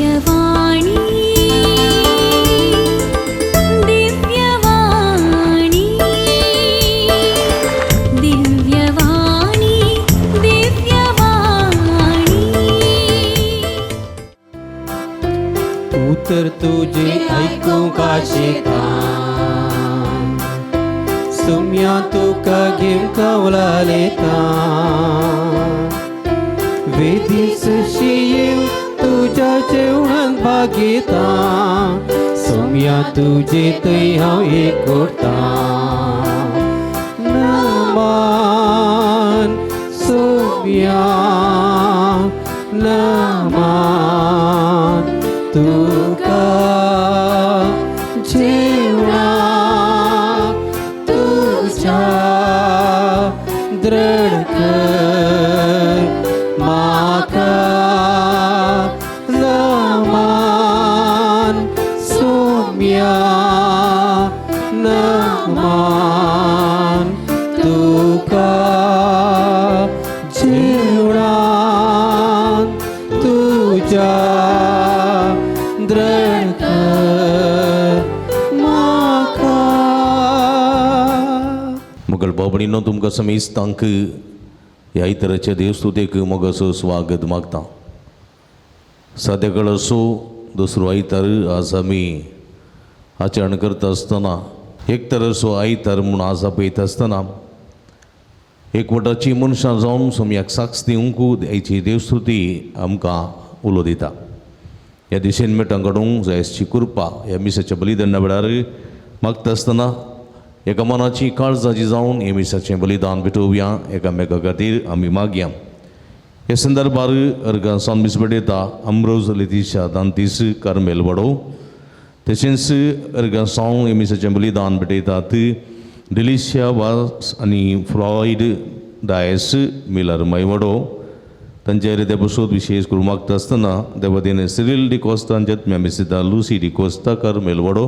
दिव्यवाणी दिव्यवाणी दिव्यवाणी दिव्यवाणी। उतर तुझे ऐकूंक आशेता, सोम्या तुका घेवंक कवलालेता, वेदीस शियेव तुज्या जेवणान भागयता, सोम्या तुजे थंय हांव एकवटा। नमान सोम्या नमान तुका, जेवणाक तुज्या दृढ कर म्हाका, नमान सोम्या नमान तुका, जेवणाक तुज्या दृढ कर म्हाका। मुगल बाबणीनो तुमकां समेस्तांक ह्या इतराच्या देवस्तुतेक मोगाचो स्वागत मागता। सद्या असो दुसरो आयतार आज आमी आचरण करता आसतना एक तर असो आयतार म्हूण आज आपयता आसतना एकवटाची मनशां जावन सोमयाक साक्ष दिवंक आयची देवस्तुती आमकां उलो दिता। ह्या दिशेन मेटां घडोवंक जायची कृपा ह्या मिसाच्या बलिदाना वेळार मागता आसतना एका मनाची काळजाची जावन हे मिसाचें बलिदान भेटोवया, एकामेका खातीर आमी मागया। हे संदर्भार अर्गां सावन मीस भेटयता अम्रोज लेतिशा दांतीस कार्मेल वाडो, तशेंच अर्गां सावन हे मिसाचें बलिदान भेटयतात डिलिशिया वास आनी फ्लॉयड डायस मिलर मायवाडो। तांच्या रित्या बसून विशेष करून मागता आसतना देवादेन सिरील डिकोस्ता आनी मिसिता लुसी डिकोस्ता कार्मेल वाडो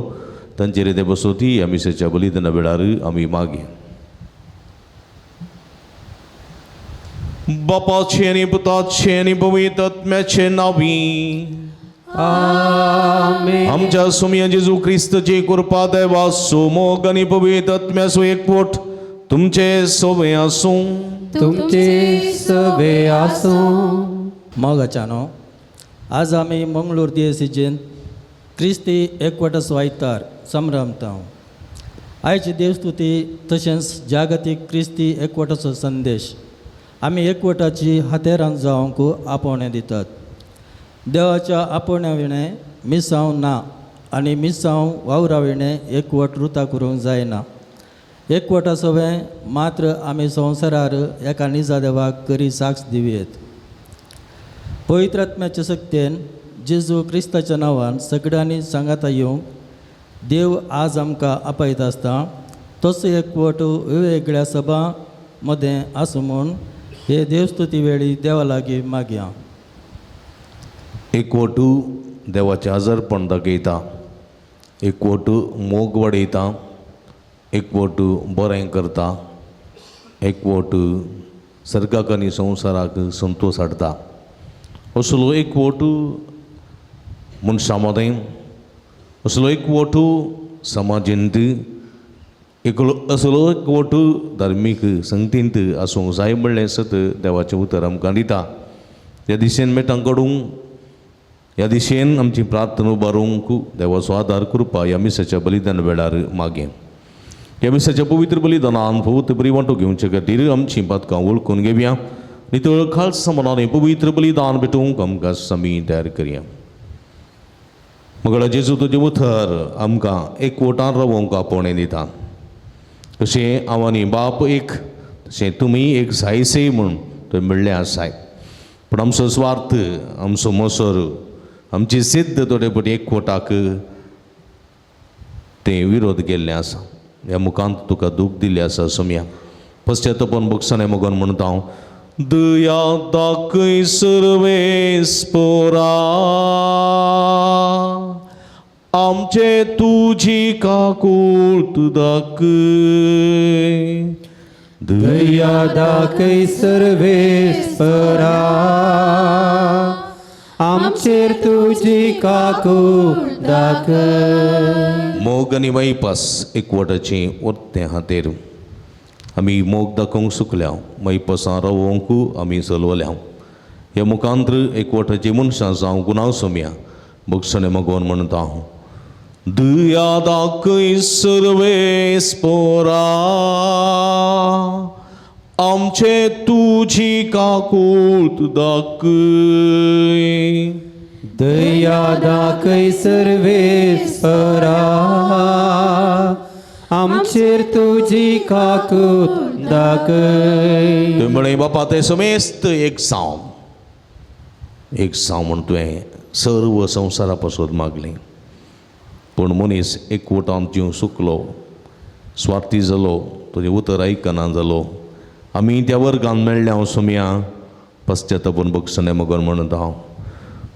तांचे रित्या बसोती ह्या मिसाच्या बलिदाना वेळार आमी मागया। बापाचे आनी पुताचे आनी पवित्र आत्म्याचे नांवी आमेन। आमच्या सोमया जेजू क्रिस्तची कृपा देवाचो मोग आनी पवित्र आत्म्याचो एकवट तुमचे सोबे आसूं। तुमचे सोबे आसूं। मोगाच्यानो, आज आमी मंगळूर दियसिजेन क्रिस्ती एकवटाचो आयतार संभ्रमता। आयची देवस्तुती तशेंच जागतीक क्रिस्ती एकवटाचो संदेश आमी एकवटाची हातेरान जावंक आपोवणें दितात। देवाच्या आपोवण्या विणें मिसांव ना आनी मिसांव वावरा विणें एकवट रुता करूंक जायना। एकवटा सवें मात्र आमी संवसारार एका निजा देवाक करी साक्ष दिवयेत। पवित्र आत्म्याच्या शक्तेन जेजू क्रिस्ताच्या नांवान सगळ्यांनी सांगाता येवंक देव आज आमकां आपयता आसता। तसो एकवट वेगवेगळ्या सभां मदें आसूं म्हूण हे देवस्तुती वेळी देवा लागीं मागया। एकवट देवाचें आजारपण दाखयता, एकवट मोग वाडयता, एकवट बरें करता, एकवट सर्गाक आनी संवसाराक संतोश हाडटा। असलो एकवट मनशां मदें, असलो एकवट समाजेंत, असलो एकवट धार्मीक संगतींत आसूंक जाय म्हणलें सत देवाचें उतर आमकां दिता। ह्या दिशेन मेटां कडूंक, ह्या दिशेन आमची प्रार्थना उबारूंक देवाचो आदार कृपा ह्या मिसाच्या बलिदान वेळार मागें। ह्या मिसाच्या पवित्र बलिदानान फक्त बरी वांटो घेवचे खातीर आमचीं पातकां वळखून घेवया, नितळ खालसा मनान पवित्र बलिदान भेटोवंक आमकां समी तयार करया। मगळा जेजू तुजें उतर आमकां एकवटान रावोवंक आपोवणें दिता। तशें हांव आनी बाप एक, तशें तुमी एक जायसे म्हूण तुवें म्हणलें आसाय। पूण आमचो स्वार्थ, आमचो मोसर, आमची सिद्ध थोडे फावटी एकवटाक तें विरोध केल्लें आसा। ह्या मुखांत तुका दूख दिल्ली आसा सोमया। पश्चातापन भोगसणें मोगन म्हणटा हांव, दया दाखय सर्वेस्पोरा, आमचे तुजी काकूट दाखय। दया दाखय सर्वेस्परा, आमचेर तुजी काकूळ दाखय. मोग आनी मैपास एकवटाचें वर्तें खातीर आमी मोग दाखोवंक सुकल्या, मैपासां रावोवंक आमी चलवल्या. ह्या मुखांत्र एकवटाची मनशां जावं गुणाव सोमया भोगसणे मगोवन म्हणटा हांव. दया दाखय सर्वेस्पोरा, आमचे तुजी काकूत दाखय. दया दाखय सर्वेस्परा, आमचेर तुजी काकूत दाखय. तुवें म्हळें बापा तें समेस्त एक साव, एक साव म्हूण तुवें सर्व संवसारा पासत मागलें. पूण मनीस एकवटांत जीव सुकलो, स्वार्थी जालो, तुजें उतर आयकना जालो. आमी त्या वर्गान मेळ्ळ्या हांव सोमया पश्चातापून बक्षणे मगन म्हणटा हांव.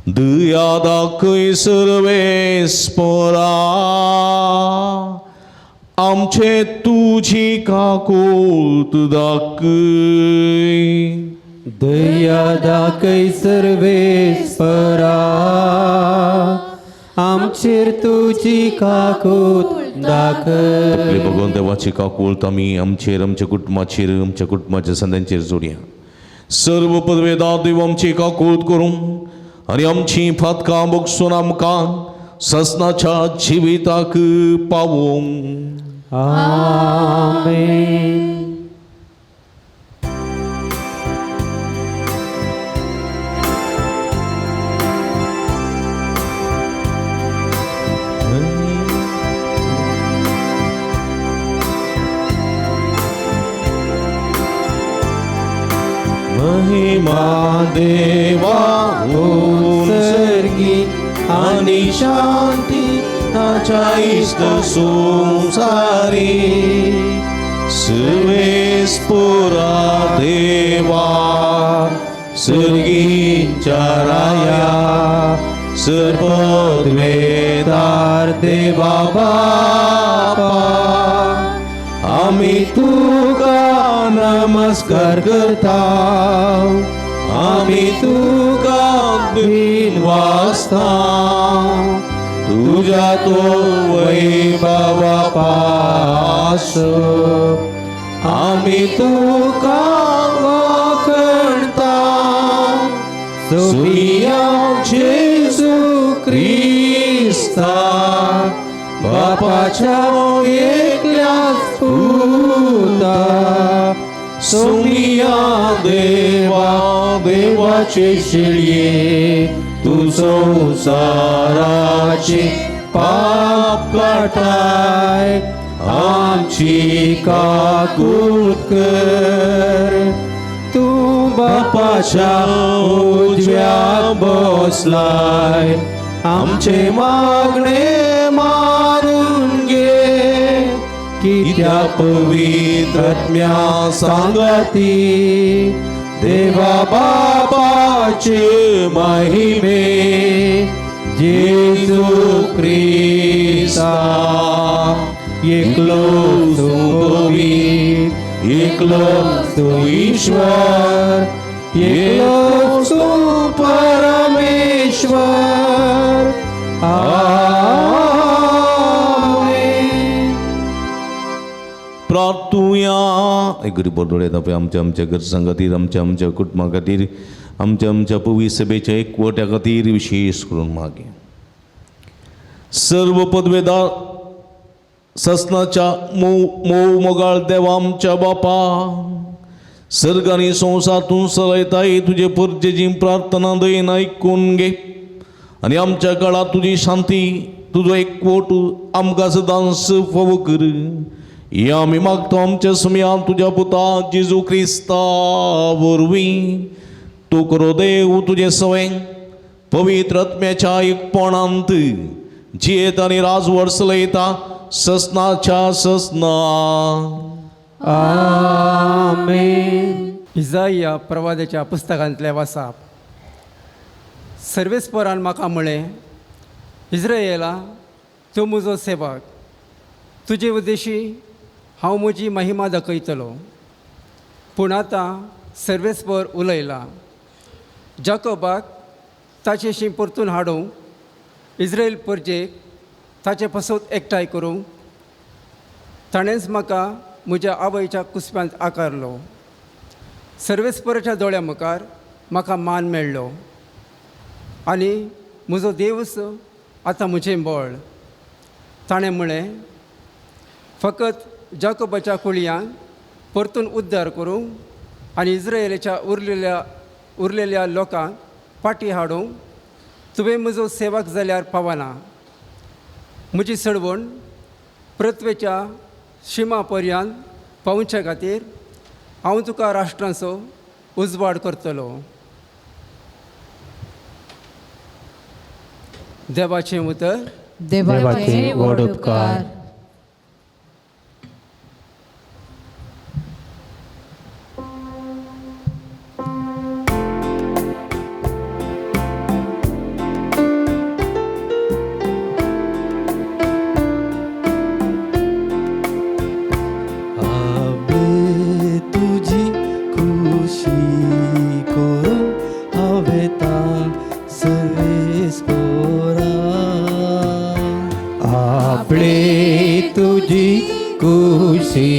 दया दाखय सर्वेस्पोरा, आमचे तुजी काकूत दाखय. दया दाखय सर्वेस्परा, आमचेर तुजी काकूत दाखय. आपले भगवंत देवाची काकूळत आमी आमचेर, आमच्या कुटुंबाचेर, आमच्या कुटुंबाच्या संद्यांचेर जोडया. सर्व पदवेदार देव आमची काकूळत करूं आनी आमची फातकां बगसून आमकां ससनाच्या जिविताक पावोवंक. आमेन. महिमा देवा सर्गी आनी शांती ताच्या इश्ट संवसारी. सर्वेस्पोरा देवा सर्गीच्या राया, सर्वद्वेदार देवा बापा, आमी तुका नमस्कार करता, आमी तुका दिनवासता, तुज्या तो वैभवा पास आमी तुका वाखणता. सुमिया जेजू क्रिस्ता बापाच्या एकल्याच पुता, सुमिया देवा देवाचे शिळये, तूं संवसाराचे पाप काडटाय, आमची काकूत कर. तूं बापाच्या उजव्या बसलाय, आमचे मागणे मारून घे, कित्या पवित्र आत्म्या सांगाती देवा बापाचे महिमे जेजू क्रिस्ता. एकलो तूं पवित्र, एकलो तूं ईश्वर, एकलो तूं परमेश्वर. आमेन. प्रार्थुया. एक गरीब दोळे दाखय आमच्या आमच्या गरजां खातीर, आमच्या आमच्या कुटुंबा खातीर, आमच्या आमच्या पवी सभेच्या एकवट्या खातीर विशेष करून मागे. सर्व पदवेदार ससनाच्या मोव मोव मोगाळ देवा आमच्या बापा, सर्ग आनी संवसार तूं चलयताय, तुजे परजेची प्रार्थना दयेन आयकून घे आनी आमच्या काळांत तुजी शांती, तुजो एकवट आमकां सदांच फावो कर. हे आमी मागता आमच्या सुमयान तुज्या पुता जेजू क्रिस्ता वरवीं. तूं करो देव तुजें सवें पवित्र आत्म्याच्या एकपणांत जियेत आनी राजवट चलयता ससनाच्या ससना. आमेन. इजाया प्रवादाच्या पुस्तकांतलें वासाप. सर्वेस्परान म्हाका म्हळें, इज्रायेला तूं म्हजो सेवक, तुजे उद्देशी हांव म्हजी महिमा दाखयतलो. पूण आतां सर्वेस्पर उलयला, जाकोबाक ताचेशी परतून हाडूंक, इस्रायल परजेक ताचे पासत एकठांय करूंक ताणेंच म्हाका म्हज्या आवयच्या कुसप्यांत आकारलो. सर्वेस्पराच्या दोळ्या मुखार म्हाका मान मेळ्ळो आनी म्हजो देवूच आतां म्हजें बळ. ताणें म्हळें, फकत जाकोबाच्या कुळयांक परतून उद्धार करूंक आनी इस्रायलाच्या उरलेल्या लोकांक फाटीं हाडूंक तुवें म्हजो सेवक जाल्यार पावना. म्हजी सडवण पृथ्वेच्या शिमा पर्यंत पावोवचे खातीर हांव तुका राष्ट्रांचो उजवाड करतलो. देवाचें उतर. देवाचे व्हड उपकार. आबे तुजी खुशी करून हांवें सर्वेस्पोरा. आपले तुजी खुशी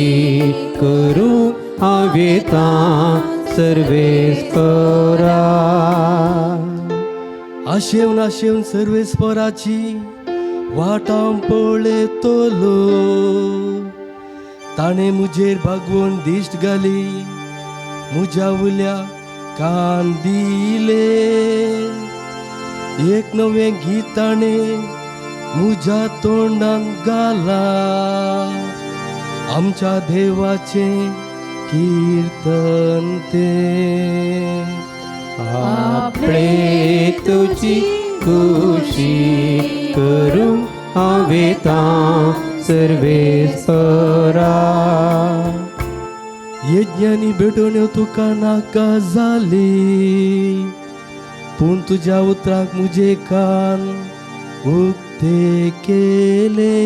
करूं हांवें सर्वेस्परा. आशेवन आशेवन सर्वेस्पराची वाटां पळयतलो. ताणें म्हजेर बागवोन दिश्ट घाली, म्हज्या उल्या कान दिले. एक नवें गीत ताणें म्हज्या तोंडान घाला, आमच्या देवाचें कीर्तन तें. आपले तुजी खुशी करूं हांवें सर्वेस्परा. यज्ञानी भेटवण्यो तुका नाका जाली, पूण तुज्या उतराक म्हजे कान उक्ते केले.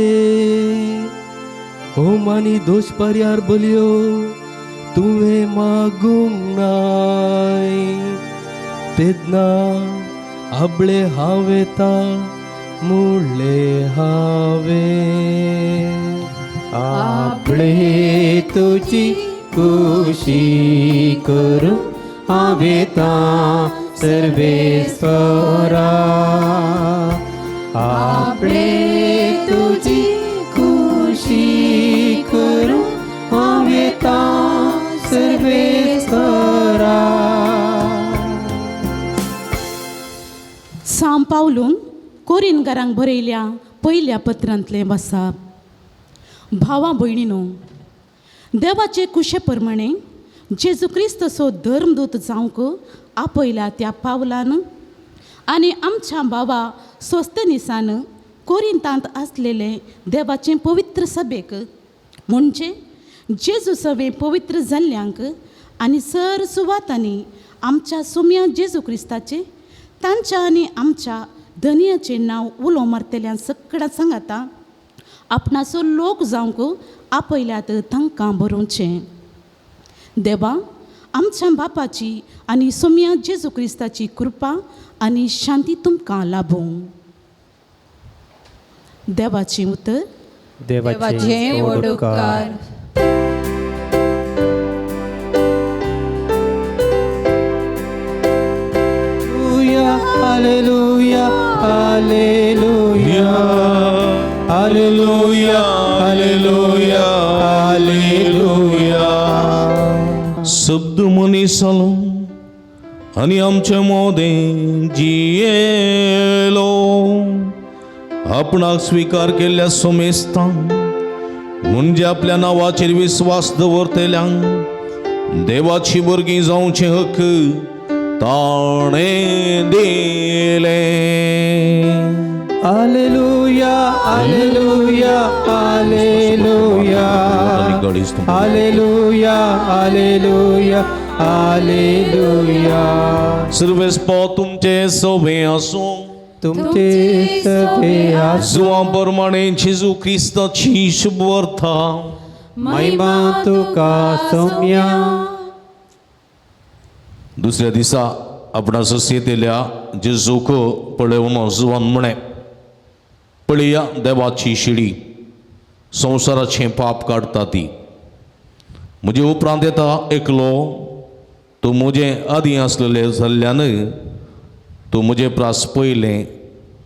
होम आनी दोश पर्यार बलयो तुवें मागूंक नाय, तेन्ना आबळे हांव येता मुळ्ळे हांवें. आपले तुजी खुशी करूं हांवें सर्वेस्परा. आपले तुजी खुशी करूं हांवें सर्वेस्परा. सांव पावलून कोरिनकारांक बरयल्या पयल्या पत्रांतलें वाचप. भावा भयणीनो, देवाचे कुशे प्रमाणे जेजू क्रिस्तचो धर्मदूत जावंक आपयल्या त्या पावलान आनी आमच्या भावा सोस्तेनिसान कोरिंतांत आसलेले देवाचे पवित्र सभेक, म्हणजे जेजू सवे पवित्र जाल्ल्यांक आनी सर सुवातांनी आमच्या सुम्या जेजू क्रिस्ताचे तांच्या आनी आमच्या धनयाचें नांव उलो मारतल्या सगळ्या सांगाता आपणाचो लोक जावंक आपयल्यात तांकां बरोवचें. देवा आमच्या बापाची आनी सोम्या जेजू क्रिस्ताची कृपा आनी शांती तुमकां लाभूं. देवाचें उतर. देवाचे व्हड उपकार. Hallelujah, hallelujah, hallelujah, hallelujah, hallelujah. शब्द मनीस जालो आनी आमचे मोदें जियेलो. आपणाक स्विकार केल्ल्या सोमेस्तांक म्हणजे आपल्या नांवाचेर विस्वास दवरतल्यांक देवाची भुरगीं जावचें हक्क ताणें दिलें. Hallelujah, hallelujah, hallelujah, hallelujah, hallelujah, hallelujah. सर्वेस्पो तुमचे सवे आसूं. तुमचे सवे आसूं. जुवां प्रमाणे जेजू क्रिस्ताची शुभवार्ता. महिमा तुका सौम्या. दुसऱ्या दिसा आपणा सस्येंतल्या जेजूक पळोवन जुवान म्हळें, पळया देवाची शिडी, संवसाराचें पाप काडटा ती. म्हजे उपरांत येता एकलो, तूं म्हजें आदीं आसलेलें जाल्ल्यान तूं म्हजें प्रास पयलें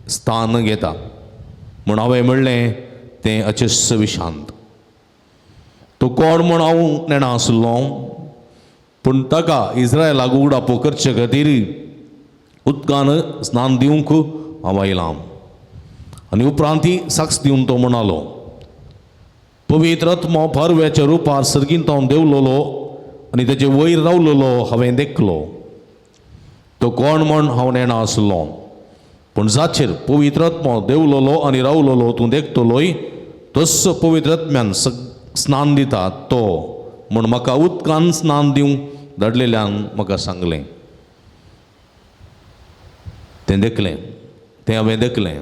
स्थान घेता म्हूण हांवें म्हणलें तें अचेस विशांत. तूं कोण म्हूण हांव नेणा आसलो, पूण ताका इस्रायलाक उगडापो करचे खातीर उदकान स्नान दिवंक हांव आयलां. आनी उपरांत ती साक्ष दिवन तो म्हणालो, पवित्र आत्मो पारव्याच्या रुपार सर्गींत हांव देंवलोलो आनी तेजे वयर रावलोलो हांवें देखलो. तो कोण म्हण हांव नेणा आसलो, पूण जाचेर पवित्र आत्मो देंवलोलो आनी रावलोलो तूं देखतलोय तस्सो पवित्र आत्म्यान स्नान दिता तो म्हूण म्हाका उदकान स्नान दिवंक धाडलेल्यान म्हाका सांगलें. तें देखलें, तें हांवें देखलें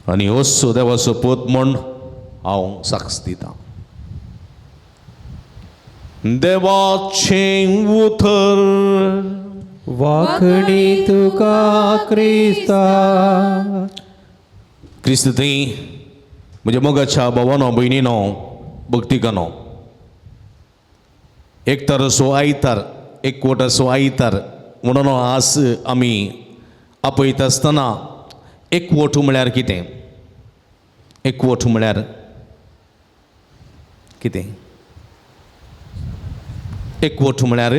आनी होच देवाचो पोत म्हूण हांव साक्ष दितां. देवाचें उतर. वाखणी तुका क्रिस्ता. क्रिस्त थंय म्हज्या मोगाच्या भावानो भयणीनो भक्तिकानो, एकतारसो आयतार, एकवटाचो आयतार म्हणून आज आमी आपयता आसतना एकवट म्हळ्यार कितें? एकवट म्हळ्यार कितें? एकवट म्हळ्यार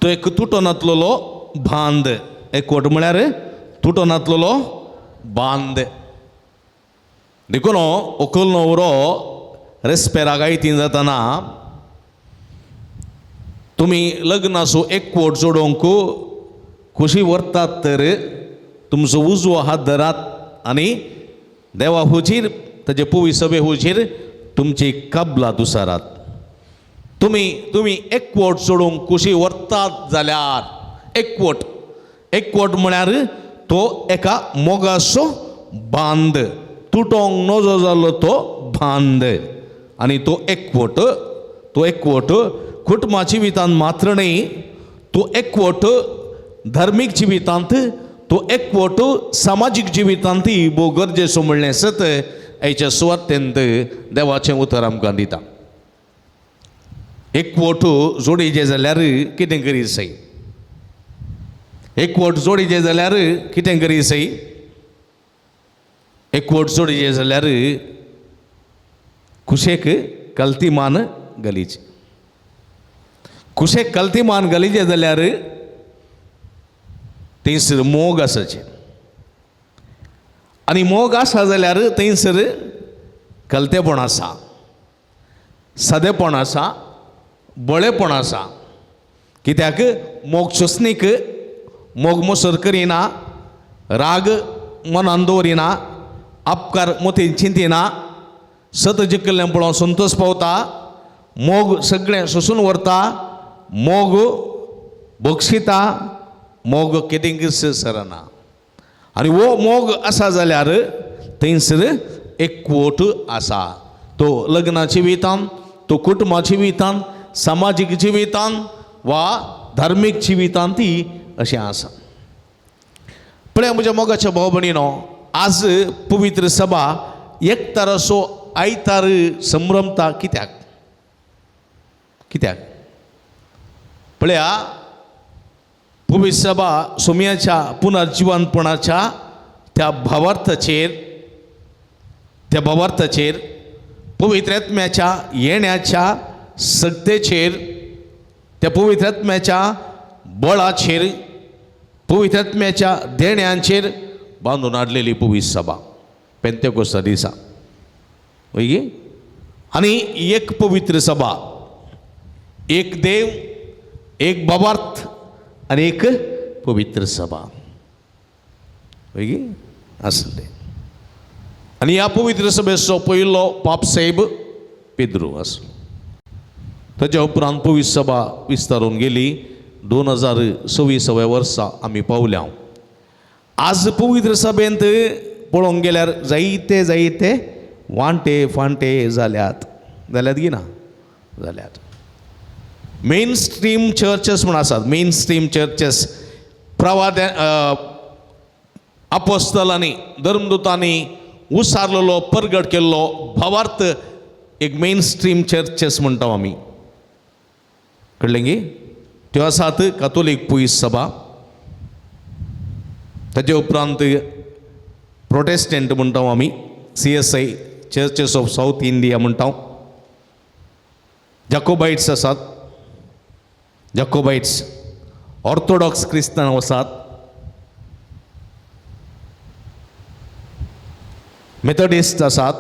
तो एक तुटोनातलेलो बांद. एकवट म्हळ्यार तुटोनातलेलो बांद. देखून व्हंकल न्हवरो रेस्पेराक आयतीन जातना तुमी लग्नाचो एकवट जोडोवंक खुशी व्हरतात तर तुमचो उजवो हात धरात आनी देवा हुजीर ताजे पुवी सभे हुजीर तुमची कबला दुसारात. तुमी तुमी एकवट जोडूंक खुशी व्हरतात जाल्यार एकवट, एकवट म्हळ्यार तो एका मोगाचो बांद, तुटोंक नजो जालो तो बांद. आनी तो एकवट, तो एकवट कुटुंबा जिवितांत मात्र न्हय, तो एकवट धार्मीक जिवितांत, तो एकवट सामाजीक जिवितांत भोव गरजेचो म्हणलें सत आयच्या सुवातेंत देवाचें उतर आमकां दिता. एकवट जोडीचें जाल्यार कितें करीत सय? एकवट जोडीचें जाल्यार कितें करीत सय? एकवट जोडीचें जाल्यार कुशेक कल्ती मान गलीची. कुशेक कल्ती मान गलीचें जाल्यार थंयसर मोग आसाचें, आनी मोग आसा जाल्यार थंयसर कलतेपण आसा, सादेपण आसा, बळेपण आसा. कित्याक मोग सोंसनीक, मोग मोसर करिना, राग मनान दवरिना, अपकार मोतीन चिंतिना, सत जिखिल्लें पळोवन संतोश पावता, मोग सगळें सोंसून व्हरता, मोग बक्षिता, मोग कितेंच सरना. आनी हो मोग आसा जाल्यार थंयसर एकवट आसा. तो लग्ना जिवितान, तो कुटुंबा जिवितान, सामाजीक जिवितान वा धार्मीक जिवितान ती अशें आसा. पळय म्हज्या मोगाच्या भाव भयणीनो, आज पवित्र सभा एकताराचो आयतार संभ्रमता कित्याक? कित्याक? पळया पवित्र सभा सोम्याच्या पुनर्जिवनपणाच्या त्या भावार्थाचेर, त्या भावार्थाचेर पवित्र आत्म्याच्या येण्याच्या सक्तेचेर, त्या पवित्र आत्म्याच्या बळाचेर, पवित्र आत्म्याच्या देण्यांचेर बांदून हाडलेली पवित्र सभा पेंतेकोस्ता दिसा. वय आनी एक पवित्र सभा, एक देव, एक भावार्थ आनी एक पवित्र सभा वय आसले. आनी ह्या पवित्र सभेचो पयलो पापसाहेब पेद्रू आसलो. ताच्या उपरांत पवित्र सभा विस्तारून गेली. 2026व्या वर्सा आमी पावल्या. आज पवित्र सभेंत पळोवंक गेल्यार जायते जायते वांटे फांटे जाल्यात, जाल्यात गी ना जाल्यात. मेन स्ट्रीम चर्चेस म्हूण आसात. मेन स्ट्रीम चर्चेस प्रवाद्या अपोस्तलांनी धर्मदूतांनी उसारलेलो परगट केल्लो भावार्थ एक मेन स्ट्रीम चर्चेस म्हणटा आमी. कळ्ळें गी? त्यो आसात कातोलीक पुयस सभा, ताजे उपरांत प्रोटेस्टंट म्हणटा आमी, CSI churches of South India म्हणटा, जाकोबायट्स आसात, जाकोबायट्स, ऑर्थोडॉक्स क्रिस्तांव आसात, मेथडिस्ट आसात,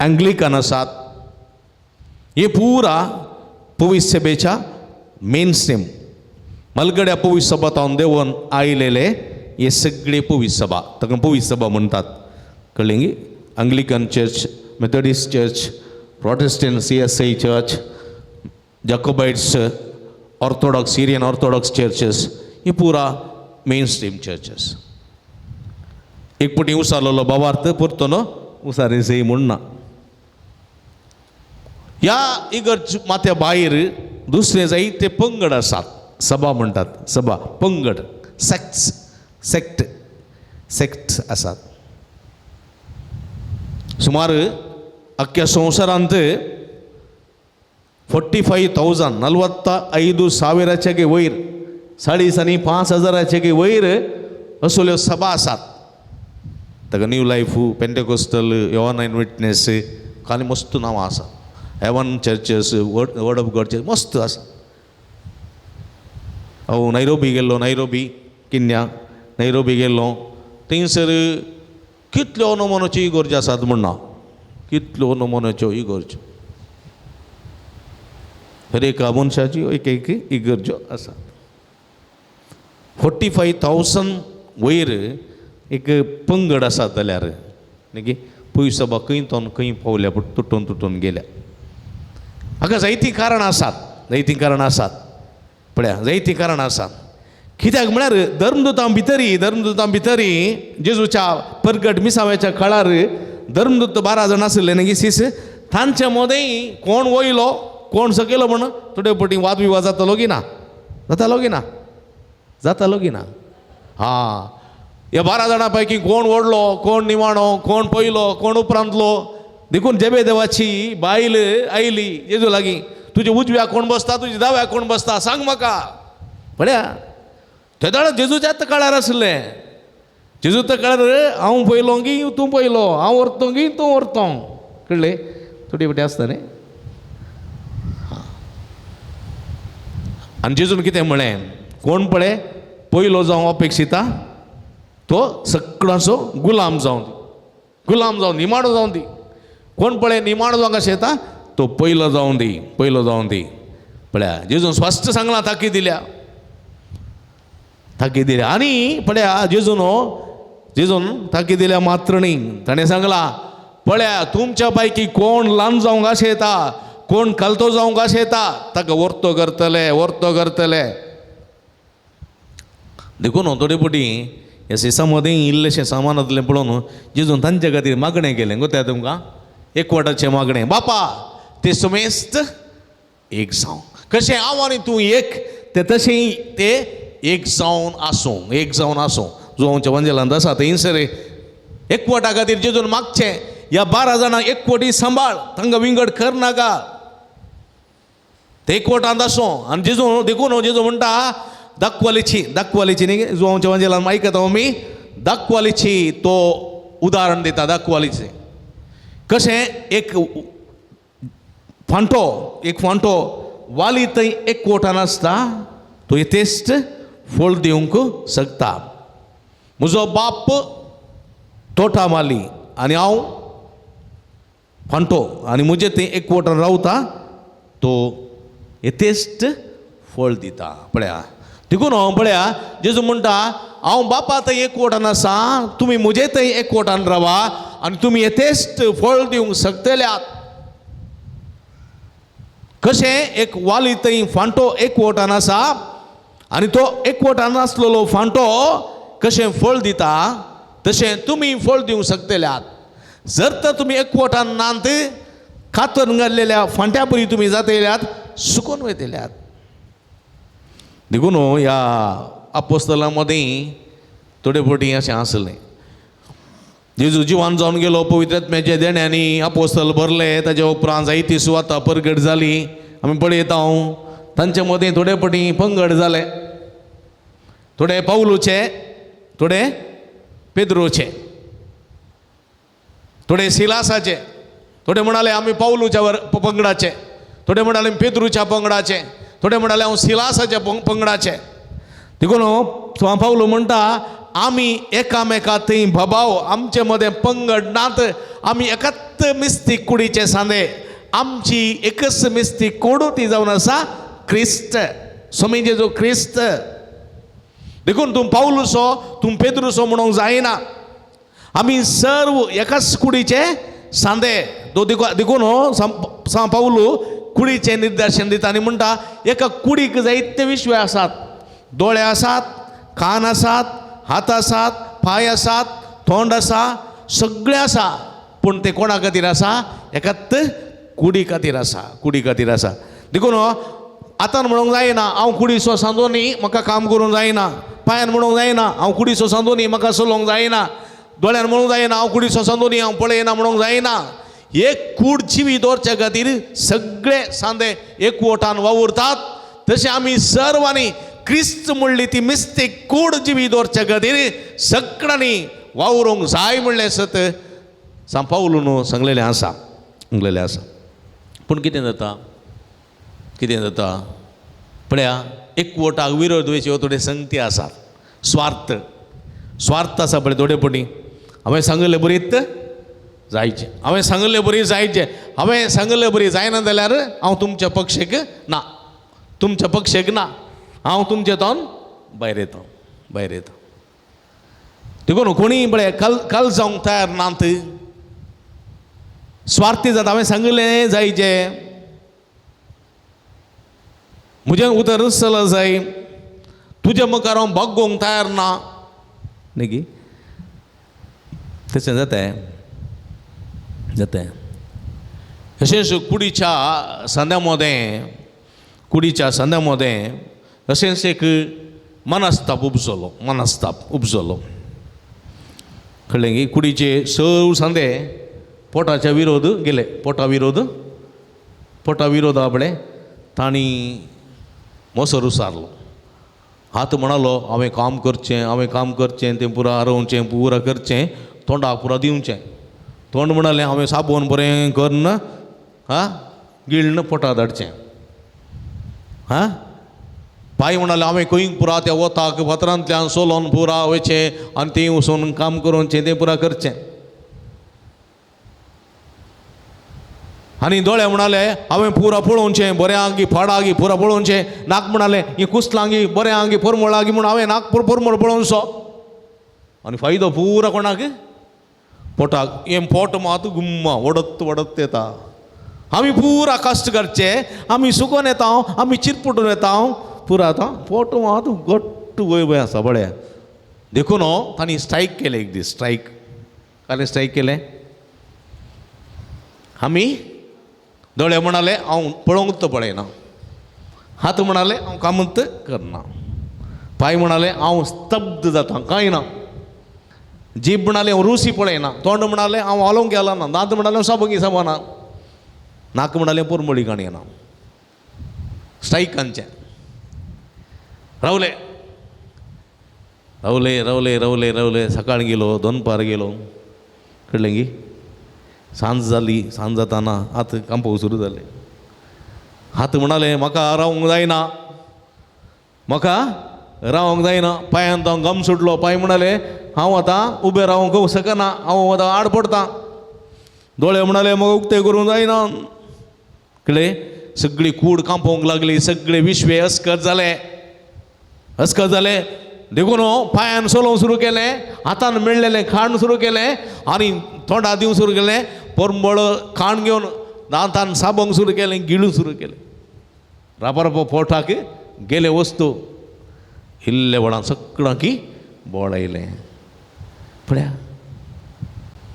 अँग्लिकन आसात. हे पुरा पवित्र सभेच्या मेन स्ट्रीम मलगड्या पवित्र सभा तावन देंवन आयलेले हे सगळे पवित्र सभा, ताका पवित्र सभा म्हणटात. कळ्ळें गी? Anglican church, Methodist church, Protestant CSI church, Jacobites, Orthodox, Syrian Orthodox churches, ही पुरा मेन स्ट्रीम चर्चेस. एक पटी उसारलेलो बाबार्थ परतो न्हू उसारी सई म्हूण ना. ह्या इगर्ज माथ्या भायर दुसरे जायते पंगड आसात, सभा म्हणटात, सभा पंगड, सेक्ट्स, सेक्ट, सेक्ट्स आसात. सुमार अख्ख्या संवसारांत 45,000 45,000 वयर, 40 आनी 5,000 वयर असल्यो सभा आसात. ताका न्यू लायफ, पेंटेकोस्टल, योवान विटनेस, आनी मस्त नांवां आसा, heaven churches, word of God church मस्त आसा. हांव नैरोबी गेल्लो, नैरोबी किन्या, नैरोबी गेल्लो, थंयसर कितल्यो नमुन्याच्यो इगर्ज्यो आसात म्हूण ना, कितल्यो नमुन्याच्यो इगर्ज्यो, हर एका मनशाची एक एक इगर्ज्यो आसात. 45,000 वयर एक पंगड आसात जाल्यार न्ही पयस सभा खंय तोन खंय पावल्या, पूण तुटून तुटून गेल्या. हाका जायतीं कारणां आसात, जायतीं कारणां आसात, पळया जायतीं कारणां आसात. कित्याक म्हळ्यार धर्मदूतां भितरी, धर्मदूतां भितरी जेजूच्या परगट मिसाव्याच्या काळार धर्मदूत 12 जाण आशिल्ले न्ही सीस, तांचे मदें कोण वयलो कोण सकयलो म्हण थोडे पटी वादविवाद जातालो की ना, जातालो की ना, जातालो की ना. हां, ह्या 12 जाणां पैकी कोण व्हडलो, कोण निवाणो, कोण पयलो, कोण उपरांतलो. देखून जेबे देवाची बायल आयली जेजू लागीं, तुजे उजव्या कोण बसता, तुजे दाव्या कोण बसता सांग म्हाका. पळया तेदोळा जेजूच्याच काळार आशिल्लें, जेजूच्या काळार हांव पयलो की तूं पयलो, हांव व्हरतो की तूं व्हरतो, कळ्ळें? थोडी फाटी आसता न्ही. आनी जेजून कितें म्हळें, कोण पळय पयलो जावं अपेक्षिता तो सगळ्यांचो गुलाम जावं दी, गुलाम जावं, निमाणो जावं दी. कोण पळय निमाणो जावंक अशें येता तो पयलो जावं दी, पयलो जावं दी. पळया जेजून स्पश्ट सांगलां, ताकी दिल्या, ताकी दिल्या. आनी पळया जेजून, जेजून ताकी दिल्या मात्र न्ही, ताणें सांगलां पळया तुमच्या पैकी कोण ल्हान जावंक अशें येता, कोण खालतो जावंक अशें येता ताका वर्तो करतले, वर्तो करतले. देखून थोडे पटी ह्या सिसा मदीं इल्लेशें सामान आसलें पळोवन जेजून तांचे खातीर मागणें केलें. गोत्या तुमकां एकवटाचें मागणें, बापा ते समेस्त एक जावं, कशें हांव आनी तूं एक, ते तशें ते एक जावन आसूं, एक जावन आसूं. जो आमच्या वंजेलांत आसा थंयसर एकवटा खातीर जेजून मागचें, ह्या 12 जाणांक एकवटी सांबाळ, तांकां विंगड कर नाका, ते एकवटांत आसूं. आनी जेजू देखून जेजू म्हणटा दाखवालीची, दाखवालीची न्ही जो आमच्या वंजेलान आयकता आमी, दाखवालीची तो उदाहरण दिता. दाखवालीचें कशें एक फांटो, एक फांटो वाली थंय एकवटान आसता, तो यथेश्ट फळ दिवंक शकता. म्हजो बाप तोटा माली आनी हांव फांटो, आनी म्हजें थंय एकवटान रावता तो यथेश्ट फळ दिता. पळया देखून हांव पळया जेजू म्हणटा हांव बापा थंय एकवटान आसा, तुमी म्हजे थंय एकवटान रावा आनी तुमी यथेश्ट फळ दिवंक शकतल्यात. कशें एक वाली थंय फांटो एकवटान आसा आनी तो एकवटान आसलेलो फांटो कशें फळ दिता तशें तुमी फळ दिवंक शकतल्यात. जर तर तुमी एकवटान नात, कातर घातलेल्या फांट्या बरी तुमी जातल्यात, सुकोन वयतल्यात. देखून ह्या आपोस्तलां मदीं थोडे फावटी अशें आसलें. जेजू जिवान जावन गेलो, पवित्र आत्म्याच्या देण्यांनी आपोस्तल भरले. ताच्या उपरांत जायती सुवाता परगट जाली. आमी पळयता तांचे मदीं थोडे फावटी पंगड जाले, थोडे पावलूचे, थोडे पेद्रोचे, थोडे सिलासाचे, थोडे म्हणाले आमी पावलूच्या पंगडाचे, थोडे म्हणाले पेद्रूच्या पंगडाचे, थोडे म्हणाले हांव सिलासाच्या पंगडाचे. देखून पावलू म्हणटा आमी एकामेका थंय भबाव, आमचे मदें पंगड नात, आमी एकाच मिस्तीक कुडीचे सांदे, आमची एकच मिस्तीक कूड ती जावन आसा क्रिस्त, स्वामी जेजू क्रिस्त. देखून तूं पावलूसो, तूं पेद्रूसो म्हणूंक जायना, आमी सर्व एकाच कुडीचे सांदे. देखून सांव पावलू कुडीचें निर्दर्शन दिता आनी म्हणटा एका कुडीक जायते विश्व आसात, दोळे आसात, कान आसात, हात आसात, पांय आसात, तोंड आसा, सगळें आसा, पूण तें कोणा खातीर आसा? एकाच कुडी खातीर आसा, कुडी खातीर आसा. देखून आतां म्हणूंक जायना हांव कुडीचो सांदो न्ही, म्हाका काम करूंक जायना. पांयान म्हणूंक जायना हांव कुडीचो सांदो न्ही, म्हाका चलोवंक जायना. दोळ्यान म्हणूंक जायना हांव कुडीचो सांदो न्ही, हांव पळयना म्हणूंक जायना. एक कूड जिवी दवरच्या खातीर सगळे सांदे एकवटान वावुरतात. तशें आमी सर्वांनी क्रिस्त म्हणली ती मिस्तीक कूड जिवी दवरच्या खातीर सगळ्यांनी वावरूंक जाय म्हणलें सत सांव पावलून सांगलेलें आसा, सांगलेलें आसा. पूण कितें जाता, कितें जाता पळया, एकवटाक विरोध वयच्यो थोडे संगती आसात, स्वार्थ, स्वार्थ आसा पळय थोडे फावटी. हांवें सांगिल्ले बरीत जायचें, हांवें सांगिल्ले बरी जायचें, हांवें सांगिल्ले बरी जायना जाल्यार हांव तुमच्या पक्षेक ना, तुमच्या पक्षेक ना, हांव तुमचे तोन भायर येता, भायर येता. देखून कोणीय पळय कल कल जावंक तयार नात, स्वार्थी जाता. हांवें सांगिल्लें जायचें, म्हजें उतर चल जाय, तुज्या मुखार हांव बागोवंक तयार ना. न्ही गी तशें जाता जाता. तशेंच कुडीच्या सांद्या मदें, कुडीच्या सांद्या मदें अशेंच एक मनस्ताप उपजलो, मनस्ताप उपजलो. कळ्ळें की कुडीचे सर्व सांदे पोटाच्या विरोध गेले, पोटा विरोध, पोटा विरोधा पळय तांणी मोसर उसारलो. हात म्हणालो हांवें काम करचें, हांवें काम करचें, तें पुरा आरोवचें, पुरा करचें, तोंडाक पुरा दिवचें. तोंड म्हणालें हांवें साबण बरें करून हा गिळ्ण पोटा धाडचें. हा पांय म्हणाले हांवें खंय पुरा त्या वताक फातरांतल्यान सोलोन पुरा वयचें आनी थंय वचून काम करूनचें, तें पुरा करचें. आनी दोळे म्हणाले हांवें पुरा पळोवचें, बरें आगी फाडागी पुरा पळोवचें. नाक म्हणाले ही कुसलांगी बरें आगी परमळागी म्हूण हांवें नाक परमळ पळोवचो. आनी फायदो पुरा कोणाक? पोटाक. हें पोट मात गुम्मा वडत वडत येता. आमी पुरा कश्ट करचे, आमी सुकोन येता, आमी चिरपुटून येता, पुरा आतां पोट मात घट्ट वय वय आसा पळया. देखून तांणी स्ट्रायक केलें एक दीस, स्ट्रायक. ताणें स्ट्रायक केलें. आमी दोळे म्हणाले हांव पळोवंक तो पळयना, हात म्हणाले हांव कामूत करना, पांय म्हणाले हांव स्तब्ध जाता कांय ना, जीब म्हणाले हांव रुसी पळयना, तोंड म्हणाले हांव हालोवंक गेलो ना, दांत म्हणाले हांव साबंगी साबना, नाक म्हणाले पोरमोळी काणी येना. स्ट्रायक आमचें. रावले रावले रावले रावले रावले. सकाळ गेलो, दनपार गेलो, कळ्ळें गी. सांज जाली, सांज जाताना हात कांपोवंक सुरू जाले. हात म्हणाले म्हाका रावंक जायना, म्हाका रावंक जायना. पांयान तो गम सुटलो. पांय म्हणाले हांव आतां उबें रावंक शकना, हांव आतां आड पडटा. दोळे म्हणाले म्हाका उक्ते करूंक जायना. कळ्ळें. सगळी कूड कांपोवंक लागली, सगळे विश्वे अस्कत जाले, अस्कत जाले. देखून पांयान चलोवंक सुरू केलें, हातान मेळ्ळेलें खाण सुरू केलें आनी तोंडा दिवंक सुरू केलें. परमळ खाण घेवन दांतान साबोंक सुरू केलें, गिळूंक सुरू केलें. रापा रापा पोटाक गेले वस्तू इल्ले व्हडान सगळ्यांकी बोळ आयलें. पळया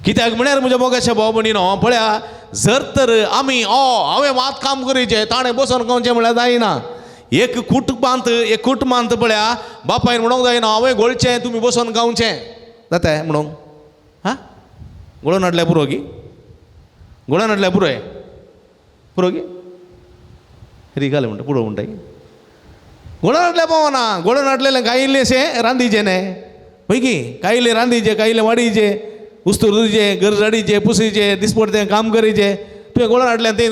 कित्याक म्हळ्यार म्हज्या मोगाच्या भाव भयणीनो पळया, जर तर आमी हांवें मात काम करीचें ताणें बसोन खावचें म्हळ्यार जायना. एक कुटुंबांत, एक कुटुंबांत पळया बापायन म्हणूंक जायना हांवें गोळचें तुमी बसोन खावचें, जाता म्हणूंक? हा, गोळोन हाडल्यार पुरो गी, गोळोन हाडल्यार पुरो पुरो गी, रिगाले म्हणटा पुरो म्हणटा, गोळोन हाडल्यार पावना. गोळोन हाडलेलें कायिल्लें रांदीचें न्हय, पळय की कायिल्लें रांदीचें, कायिल्लें वाडीचें, उस्तूर रुदीचें, घर झाडीचें, पुसीचें, दिसपडतें काम करीचें. तुवें गोळोन हाडलें तें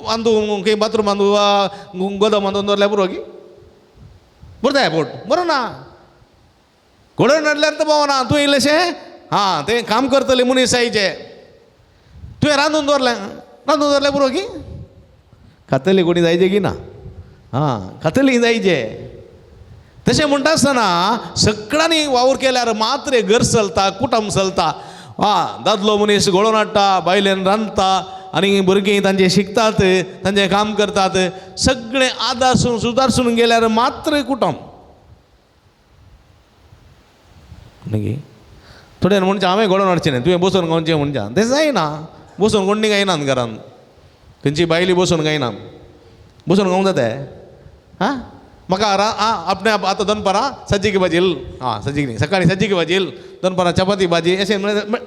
अंदू खंय बाथरूम अंदू वा गोदाम अंदू दवरल्यार पुरो की, बरें पोट बरो ना. गोळोन हाडल्यार तर पावना. तुवें इल्लेशें हां तें काम करतलें मनीस आयचें, तुवें रांदून दवरलें, रांदून दवरलें पुरो की, खातली कोणी जायचें की ना, हां खातली जायचें. तशें म्हणटा आसतना सगळ्यांनी वावर केल्यार मात्र घर चलता, कुटुंब चलता. आं, दादलो मनीस गोळोन हाडटा, बायलेन रांदता आनी भुरगीं तांचे शिकतात, तांचें काम करतात, सगळें आदारसून सुदारसून गेल्यार मात्र कुटुंब. मागीर थोड्यान म्हणचें हांवें गोळोन हाडचें न्हय, तुवें बसोन खावचें म्हणच्या, तें जायना. बसोन कोण खायनात घरान, खंयची बायली बसोन खायना, बसोन खावंक जाता? हां, म्हाका आपणे आतां दनपारां सज्जिकी भाजी, आं सज्जिकी न्ही, सकाळीं सज्जिकी भाजी, दनपारां चपाती भाजी, अशें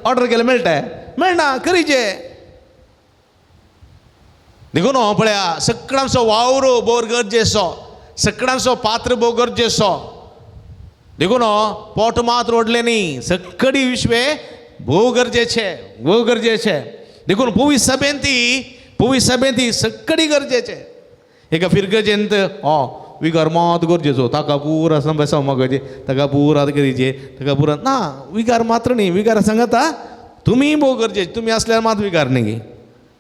ऑर्डर केलें मेळटा? मेळना, करीचें. देखून पळया सगळ्यांचो वावर भोव गरजेचो, सगळ्यांचो पात्र भोव गरजेचो. देखून पोट मात ओडलें न्ही, सगळी विश्वे भोव गरजेचें, भोव गरजेचें. देखून पवी सभेंत ती, पवी सभेंत ती सगळी गरजेचें. एका फिरगजेंत विगार मात गरजेचो, ताका पुरा बेसांव मागचे, ताका पुरा करीचे, ताका पुरा ना, विगार मात्र न्ही, विगार सांगता तुमी भोव गरजेचे, तुमी आसल्यार मात विगार न्ही गी,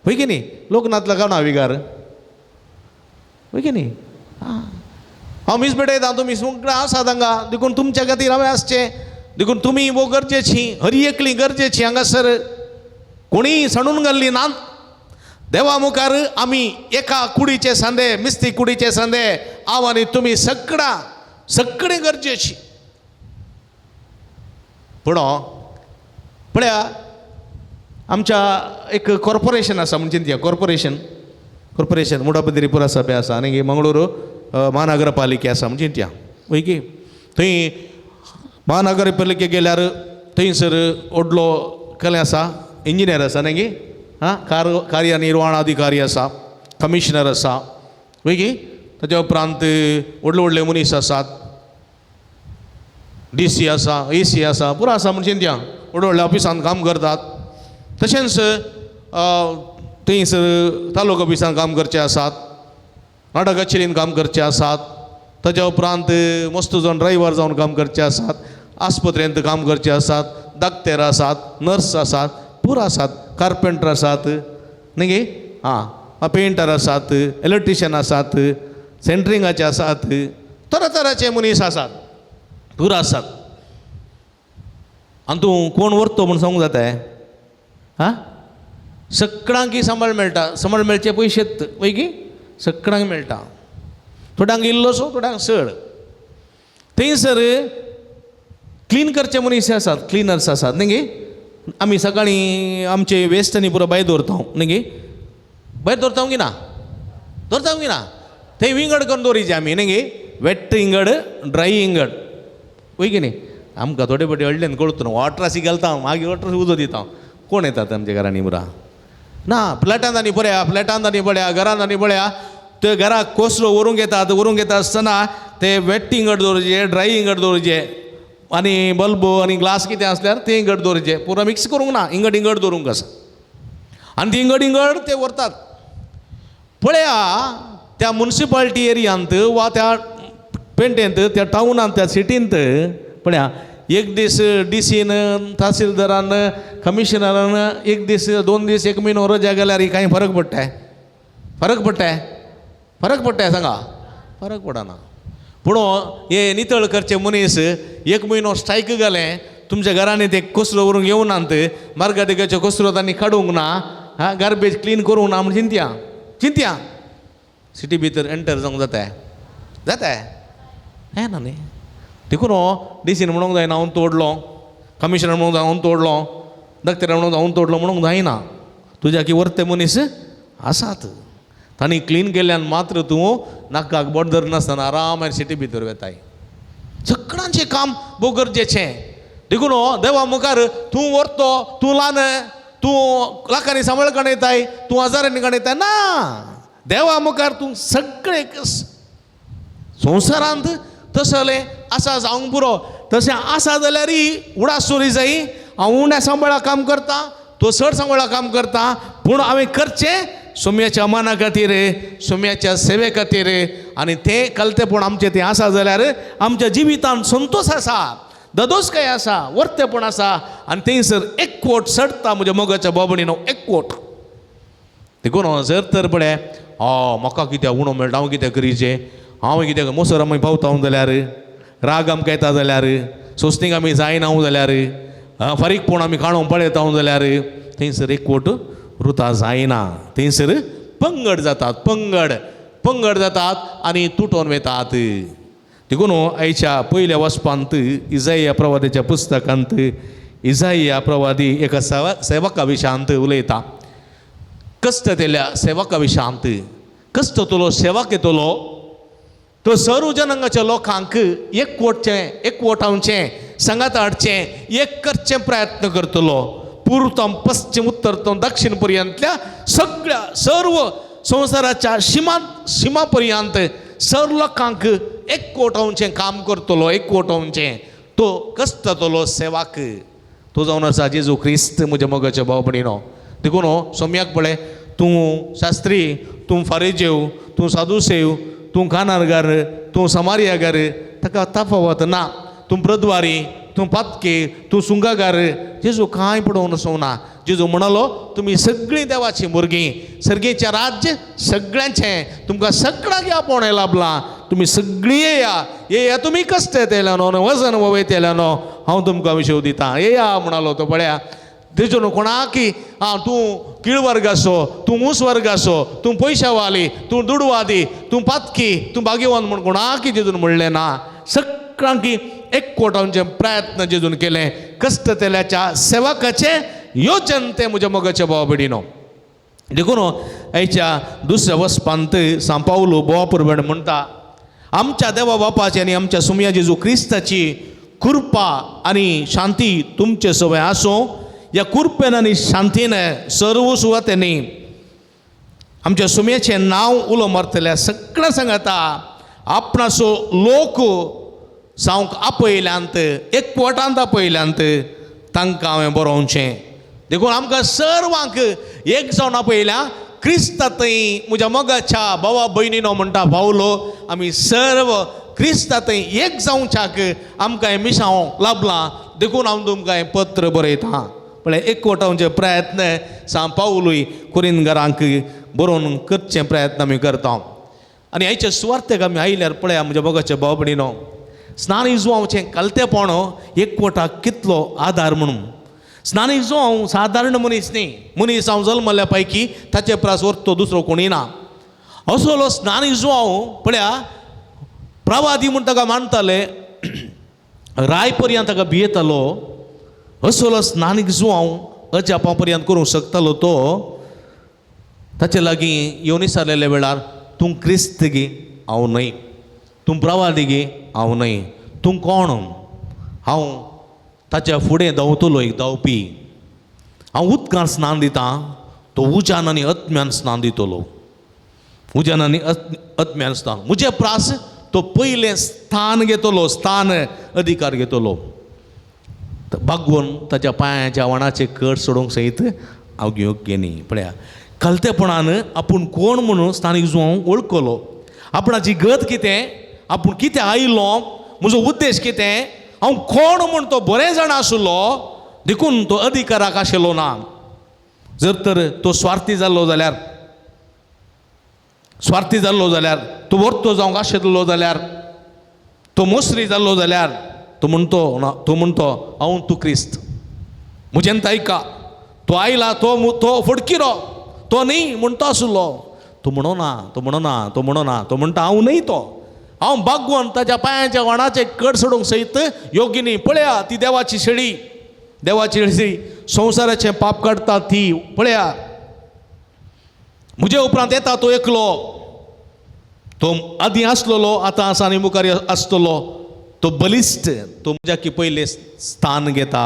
हय की न्ही? लोकनाथला का ना विगार, हय की न्ही? आं, हांव मीस भेटयता, तुमी सगळें आसात हांगा, देखून तुमच्या खातीर हांवें आसचें. देखून तुमी भोव गरजेची, हर एकली गरजेची. हांगासर कोणीय सणून घाल्ली ना. देवा मुखार आमी एका कुडीचे सांदे, मिस्ती कुडीचे सांदे, हांव आनी तुमी सगळां सगळीं गरजेची. पूण पळया आमच्या एक कॉर्पोरेशन आसा, म्हणजे त्या कॉर्पोरेशन, कॉर्पोरेशन मुडापदरी पुरसभा आसा आनी मंगळूर महानगरपालिके आसा, म्हणजे त्या वय की थंय महानगरपालिके गेल्यार थंयसर व्हडलो कलें आसा, इंजिनियर आसा न्ही गी, आं, कार्यनिर्वहण अधिकारी आसा, कमिशनर आसा, वय की. ताच्या उपरांत व्हडले व्हडले मनीस आसात, डी सी आसा, ए सी आसा, पुरो आसा, म्हणजे त्या व्हडल्या व्हडल्या ऑफिसांत काम करतात. तशेंच थंयसर तालुका ऑफिसांत काम करचे आसात, नाटक कचेरीन काम करचे आसात, ताच्या उपरांत मस्त जावन ड्रायव्हर जावन काम करचे आसात, आस्पत्रेंत काम करचे आसात, डाक्टर आसात, नर्स आसात, पुरो आसात, कार्पेंटर आसात न्ही गे, आं, पेंटर आसात, इलेक्ट्रिशियन आसात, सेंट्रिंगाचे आसात, तरातराचे मनीस आसात, पुरो आसात. आनी तूं कोण व्हरतो म्हूण सांगूंक जाता? आं, सगळ्यांक सांबाळ मेळटा, सांबाळ मेळचे पयशेत वय की, सगळ्यांक मेळटा, थोड्यांक इल्लोसो, थोड्यांक चड. थंयसर क्लीन करचे मनीस आसात, क्लिनर्स आसात न्ही गे. आमी सकाळीं आमचे वेस्ट आनी पुरो भायर दवरता न्ही गे, भायर दवरता की ना, दवरता की ना, थंय विंगड करून दवरीचे आमी न्ही गे, वेट इंगड, ड्राय इंगड, वय की न्ही. आमकां थोडे फावटी हळ्ळेन कळतो न्हू, वॉटरासी घालता, मागीर वॉटरासी उदक दिता. कोण येतात आमच्या घरांनी पुरा ना, फ्लॅटांत आनी पळया, फ्लॅटांत आनी पळया, घरांत आनी पळया, ते घराक कोसरो व्हरूंक येतात, व्हरूंक येता आसतना ते वेट इंगड दवरचे, ड्राय इंगड दवरचे, आनी बल्ब आनी ग्लास कितें आसल्यार तें इंगड दवरचे, पुरो मिक्स करूंक ना, इंगड इंगड दवरूंक आसा. आनी ती इंगड इंगड ते व्हरतात. पळया त्या मुन्सिपाल्टी एरियांत वा त्या पेंटेंत, त्या टावनांत, त्या सिटींत पळया एक दीस डी सीन, तहसीलदारान, कमिशनरान एक दीस, 2 दीस, 1 म्हयनो रजा गेल्यार कांय फरक पडटा? फरक पडटा? फरक पडटा सांगा? फरक पडना. पूण हे नितळ करचे मनीस 1 म्हयनो स्ट्रायक घालें, तुमच्या घरांनी ते कचरो व्हरूंक येवनात, मार्गादेगाचो कचरो तांणी काडूंक ना, हा, गार्बेज क्लीन करूंक ना म्हूण चिंतया, चिंतया. सिटी भितर एंटर जावंक जाता? जाता हें ना न्ही. देखून डीसीन म्हणूंक जायना हांव तोडलो, कमिशनर म्हणूंक जाय हांव तोडलो. धाकटे म्हणून हांव तोडलो म्हणूंक जायना. तुज्या की वर्ते मनीस आसात, तांणी क्लीन केल्ल्यान मात्र तूं नाकाक बोट धरनासतना आरामान सिटी भितर वेताय. सगळ्यांचें काम भोव गरजेचें. देखून देवा मुखार तूं व्हरतो, तूं ल्हान, तूं लाखांनी सांबाळ गणयताय, तूं हजारांनी गणयताय ना. देवा मुखार तूं सगळें संवसारांत तसलें आसा जावंक पुरो. तशें आसा जाल्यारय उडास चोरी जाय. हांव उण्या सांबाळा काम करता, तो चड सांबाळा काम करता, पूण हांवें करचें सोम्याच्या मना खातीर, सोम्याच्या सेवे खातीर. आनी तें कलतेपण आमचें तें आसा जाल्यार आमच्या जिवितांत संतोश आसा, ददोसकाय आसा, वर्तेपण आसा. आनी थंयसर एकवट चडटा म्हज्या मोगाच्या बाबणीनो, एकवट. देखून जर तर पळय म्हाका कित्याक उणो मेळटा, हांव कित्याक करीचें, हांव कित्याक मोसर आमी पावता जाल्यार, राग आमकां येता जाल्यार, सोंसणीक आमी जायना जाल्यार, फारीकपण आमी काणूंक पळयता जाल्यार थंयसर एकवट रुता जायना. थंयसर पंगड जातात, पंगड पंगड जातात आनी तुटोन वेतात. देखून आयच्या पयल्या वचपांत इजाया प्रवादीच्या पुस्तकांत इजाया प्रवादी एका सेवका विशयांत उलयता. कश्ट तेल्या सेवका विशयांत, कश्ट तुलो सेवक येतलो तो सर्व जनांगाच्या लोकांक एकवटचें, एकवटावचें, सांगात हाडचें, एक करचें प्रयत्न करतलो. पूर्व पश्चिम उत्तर दक्षिण पर्यंतल्या सगळ्या सर्व संवसाराच्या शिमा पर्यंत सर्व लोकांक एकवटावचें काम करतलो, एकवटावचें. तो कश्टतलो सेवाक तो जावन आसा जेजू क्रिस्त म्हज्या मोगाच्या भाव भयणीनो. देखून सोम्याक पळय, तूं शास्त्री, तूं फारीजेव, तूं सादुसेव, तूं कानारगार, तूं समारियागार, ताका तफावत ना. तूं प्रद्वारी, तूं पातके, तूं सुंगागार, जेजू कांय पडोवन वचूंक. जेजू म्हणालो तुमी सगळीं देवाचीं भुरगीं, सर्गेचें राज्य सगळ्यांचें, तुमकां सगळ्यांक आपोवणें लाभलां, तुमी सगळीं येया येया, तुमी कश्ट येतल्यानो, वजन वयतल्यानो, हांव तुमकां विशेव दितां, येया म्हणालो तो. पळया तेजो कोणाकी आं तूं कीळ वर्गाचो, तूं ऊंच वर्गाचो, तूं पयशावाली, तूं दुडवादी, तूं पातकी, तूं भाग्यवान म्हूण कोणाकी जेजून म्हणलें ना. सगळ्यांकी एकवटावचे प्रयत्न जेजून केलें. कश्ट तेल्याच्या सेवकाचें योजन तें म्हज्या मोगाच्या भावा भयणीनो. देखून आयच्या दुसऱ्या वसपांत सांव पावलो बोवा पुरवण म्हणटा, आमच्या देवा बापाची आनी आमच्या सुमया जेजू क्रिस्ताची कृपा आनी शांती तुमचे सवय आसूं. ह्या कृपेन आनी शांतीन सर्व सुवातेंनी आमच्या सुमयाचें नांव उलो मारतल्या सगळ्या सांगता आपणाचो लोक जावंक आपयल्यांत, एकवटांत आपयल्यांत, तांकां हांवें बरोवचें. देखून आमकां सर्वांक एक जावन आपयल्या क्रिस्ता थंय म्हज्या मोगाच्या भावा भयणीनो म्हणटा पावलो, आमी सर्व क्रिस्ता थंय एक जावच्याक आमकां हें मिसांव लाभलां. देखून हांव तुमकां हें पत्र बरयतां. पळय एकवटावचे प्रयत्न सांव पावलूय कुरिनगरांक बरोवन करचे प्रयत्न आमी करता. आनी आयच्या सुवार्थेक आमी आयल्यार पळया म्हज्या मोगाच्या भाव भयणीनो, स्नान जुवांवचें कलतेपण एकवटाक कितलो आदार म्हणून. स्नान जुवांव सादारण मनीस न्ही, मनीस हांव जल्मल्या पैकी ताचे प्रास वरतो दुसरो कोणूय ना. असलो स्नान जुवांव पळया प्रवादी म्हूण ताका मानताले, राय पर्यंत ताका भियेतालो. असलो स्नानीक जुवांव अजापा पर्यंत करूंक शकतालो तो. ताचे लागीं येवन विचारलेल्या वेळार तूं क्रिस्त गी हांव न्हय, तूं प्रवादी गी हांव न्हय, तूं कोण? हांव ताच्या फुडें धांवतलो एक धांवपी, हांव उदकान स्नान दितां, तो उज्यान आनी आत्म्यान स्नान दितलो, उज्यान आनी आत्म्यान स्नान. म्हजें प्रास तो पयलें स्थान घेतलो, स्थान अधिकार घेतलो. बागवून ताच्या पांयाच्या वणाचे कट सोडूंक सयत हांव योग्य न्ही. पळया कलतेपणान आपूण कोण म्हणून स्थानीक जुवांव वळखलो, आपणाची गत कितें, आपूण कितें आयलो, म्हजो उद्देश कितें, हांव कोण म्हूण तो बरें जाण आशिल्लो. देखून तो अधिकाराक आशिल्लो ना. जर तर तो स्वार्थी जाल्लो जाल्यार, स्वार्थी जाल्लो जाल्यार, तो वर्तो जावंक आशिल्लो जाल्यार, तो मोसरी जाल्लो जाल्यार, तो म्हणतो ना, तो म्हणतो हांव तूं क्रिस्त, म्हजेन आयका, तो आयला तो तो फडकिरो, तो न्ही म्हणटा आशिल्लो. तो म्हणना, तो म्हणना, तो म्हणना, तो म्हणटा हांव न्ही तो, हांव बागवोन ताच्या पांयाच्या वणाचे कड सोडूंक सयत योगिनी. पळया ती देवाची शेळी, देवाची शेळी संवसाराचें पाप काडटा ती. पळया, म्हजे उपरांत येता तो एकलो, तो आदीं आसलेलो, आतां आसा आनी मुखार आसतलो. तो बलिश्ट, तो म्हज्या की पयलें स्थान घेता.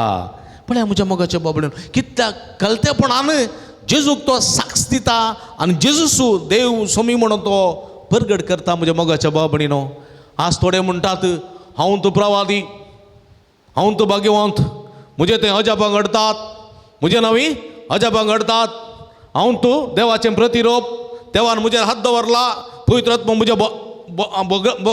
पळया म्हज्या मोगाच्या बाबड्यान कित्याक कलतेपणान जेजूक तो साक्ष दिता आनी जेजूसू देव सोमी म्हणून तो परगट करता. म्हज्या मोगाच्या बाबणीनो, आज थोडे म्हणटात हांव तूं प्रवादी, हांव तूं भाग्यवंत, म्हजे थंय अजापां घडतात, म्हजे नवी अजापां घडतात, हांव तूं देवाचें प्रतिरोप, देवान म्हजेर हात दवरला, पवित्र आत्मो म्हज्या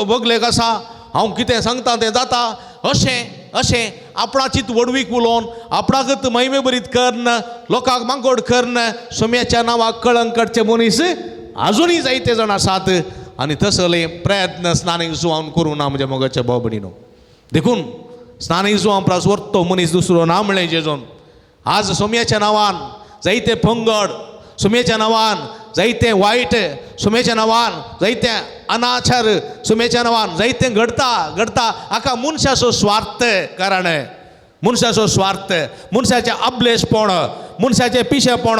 बगलेक आसा, हांव कितें सांगता तें जाता. अशें अशें आपणाचीच व्हडवीक उलोवन आपणाकच महिमे बरीत कर्ण लोकांक मांगोड कर्ण सोम्याच्या नांवाक कळंक काडचे मनीस आजुनूय जायते जाण आसात. आनी तसले प्रयत्न स्नानीक जुवान करूं ना म्हज्या मोगाच्या भाव भयणीनो. देखून स्नानीक जुवान प्रास व्हरतो मनीस दुसरो ना म्हणलें जेजून. आज सोम्याच्या नांवान जायते पंगड, सोम्याच्या नांवान जायते वायट, सोम्याच्या नांवान जायते अनाचार, सोम्याच्या नांवान जायते घडता घडता. हाका मनशाचो स्वार्थ कारण, मनशाचो स्वार्थ, मनशाचें अबलेशपण, मनशाचें पिशेपण,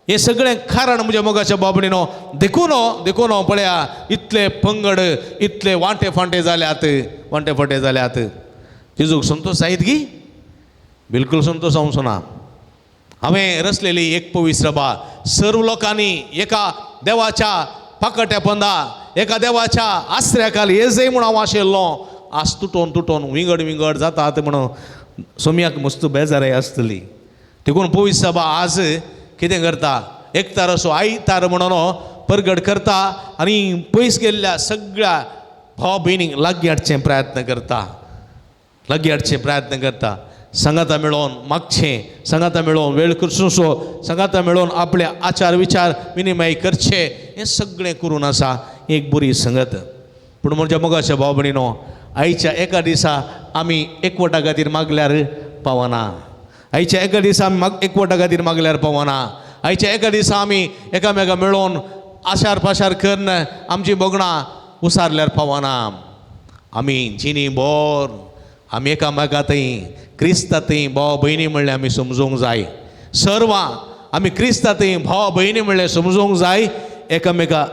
हें सगळें कारण म्हज्या मोगाच्या बाबणीनो. देखून देखून पळया इतले पंगड, इतले वांटे फांटे जाल्यात, वांटे फांटे जाल्यात. जेजूक संतोश जायत गी? बिलकूल संतोश जावचो ना. हांवें रचलेली एक पवित्र सभा सर्व लोकांनी एका देवाच्या पाकट्या पंदा, एका देवाच्या आसऱ्या खाल येजय म्हूण हांव आशिल्लो. आज तुटोन तुटोन विंगड विंगड जातात म्हणून सोम्याक मस्त बेजाराय आसतली. देखून पवित्र सभा आज कितें करता, एकतार असो आयतार म्हणून परगट करता आनी पयस गेल्ल्या सगळ्या भाव भयणींक लागीं हाडचें प्रयत्न करता, लागीं हाडचें प्रयत्न करता. सांगाता मेळोवन मागचें, सांगाता मेळोवन वेळ करचो, सांगाता मेळोवन आपले आचार विचार विनिमय करचे, हें सगळें करून आसा एक बरी संगत. पूण म्हज्या मोगाच्या भाव भयणीनो, आयच्या एका दिसा आमी एकवटा खातीर मागल्यार पावना. आयच्या एका दिसा आमी एकवटा खातीर मागल्यार पावना. आयच्या एका दिसा आमी एकामेका मेळोवन आशार पाशार करून आमची भोगणां उसारल्यार पावना. आमी जिणी बोर आमी एकामेका थंय क्रिस्ता थंय भाव भयणी म्हणलें आमी समजूंक जाय. सर्वां आमी क्रिस्ता थंय भाव भयणी म्हणलें समजूंक जाय. एकामेका